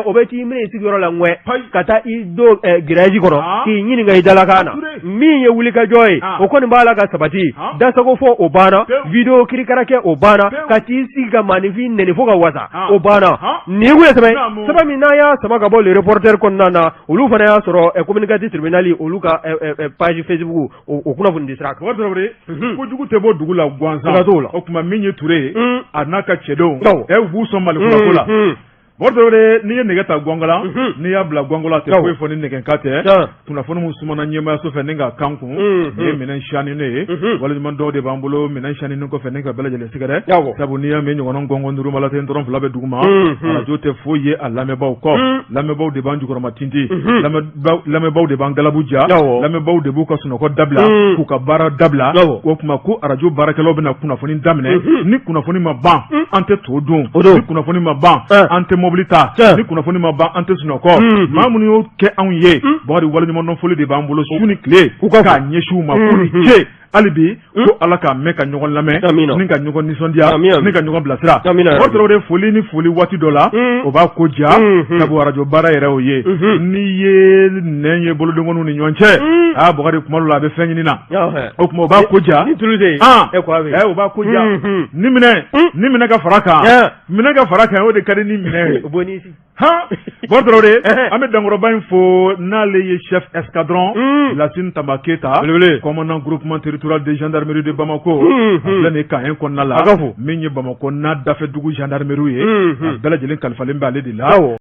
o bɛ t'i minɛ i sigiyɔrɔ la ŋɛ ka taa i don grillage kɔnɔ k'i ɲininka i dalakan na. Min ye wulikajɔ ye, o kɔni b'a la ka sabati. Dasago fɔ o banna, vidéo kirikara kɛ o banna, ka t'i sigi ka maaninfin nɛni fo ka wasa o banna. Nin ye sɛbɛn sɛbɛn min n'an y'a sama ka bɔ Le Reporter kɔnɔna na, olu fana y'a sɔrɔ commune 4 tribunal olu ka page Facebook o kunnafoni di sira kan. Kojugu tɛ bɔ dugu la gansan. Siga t'o la. O tuma min ye Ture ye, a n'a ka cɛdenw, u b'u sɔn Mali kura ko la. Bɔkari, n'i ye nɛgɛ ta gɔngɔla, n'i y'a bila gɔngɔla, a tɛ foyi fɔ ni nɛgɛkan tɛ. Kunnafoni min sumana ɲɛmaayaso fɛ ni ka kan kun, nin ye minɛn siyani ne ye. Waleɲuman dɔw de b'an bolo minɛn siyani kɔfɛ ni ka bɛɛ lajɛlen sɛgɛrɛ, sabu n'i y'a mɛn ɲɔgɔnna gɔngɔn duuru mala tɛ dɔrɔn fila bɛ dugu ma. Arajo tɛ foyi ye a lamɛnbaaw kɔ. Lamɛnbaaw de b'an jukɔrɔma tintin, lamɛnbaaw de b'an galabu ja, lamɛnbaaw de b'u ka sunɔgɔ dabila, k'u ka baara dabila. O tuma ko arajo baarakɛlaw bɛna kunnafoni daminɛ. Ni kunnafoni ma ban, an tɛ to dun. Ni kunnafoni ma ban, an tɛ mobili ta. Ni kunnafoni ma ban, an tɛ sunɔgɔ. Maa minnu y'o kɛ anw ye, Bɔkari, waleɲumandɔn foli de b'an bolo su ni tile k'a ɲɛsin u ma. K'u ni ce. Hali bi ko Ala k'a mɛn ka ɲɔgɔn lamɛn ni ka ɲɔgɔn nisɔndiya ni ka ɲɔgɔn bilasira. Bɔkari Tarawele, foli ni foli waati dɔ la, o b'a ko diya, sabu arajo baara yɛrɛ o ye. N'i ye nɛn ye bolodenkɔniw ni ɲɔgɔn cɛ, aa Bɔkari, kuma dɔ la a bɛ fɛn ɲini na. O tuma o b'a ko diya, o b'a ko diya. Ni minɛ ni minɛ ka fara kan, minɛ ka fara kan, o de ka di ni minɛ ye. Han, Bɔkari Tarawele, an bɛ dankɔrɔba in fo, n'ale ye chef escadron Lasine Tamba Keyita, commandant groupement territorial de gendarmerie de Bamako. A filɛ nin ye camp 1 kɔnɔna la, min ye Bamakɔ n'a dafɛ dugu gendarmerie ye, a bɛɛ lajɛlen kalifalen bɛ ale de la.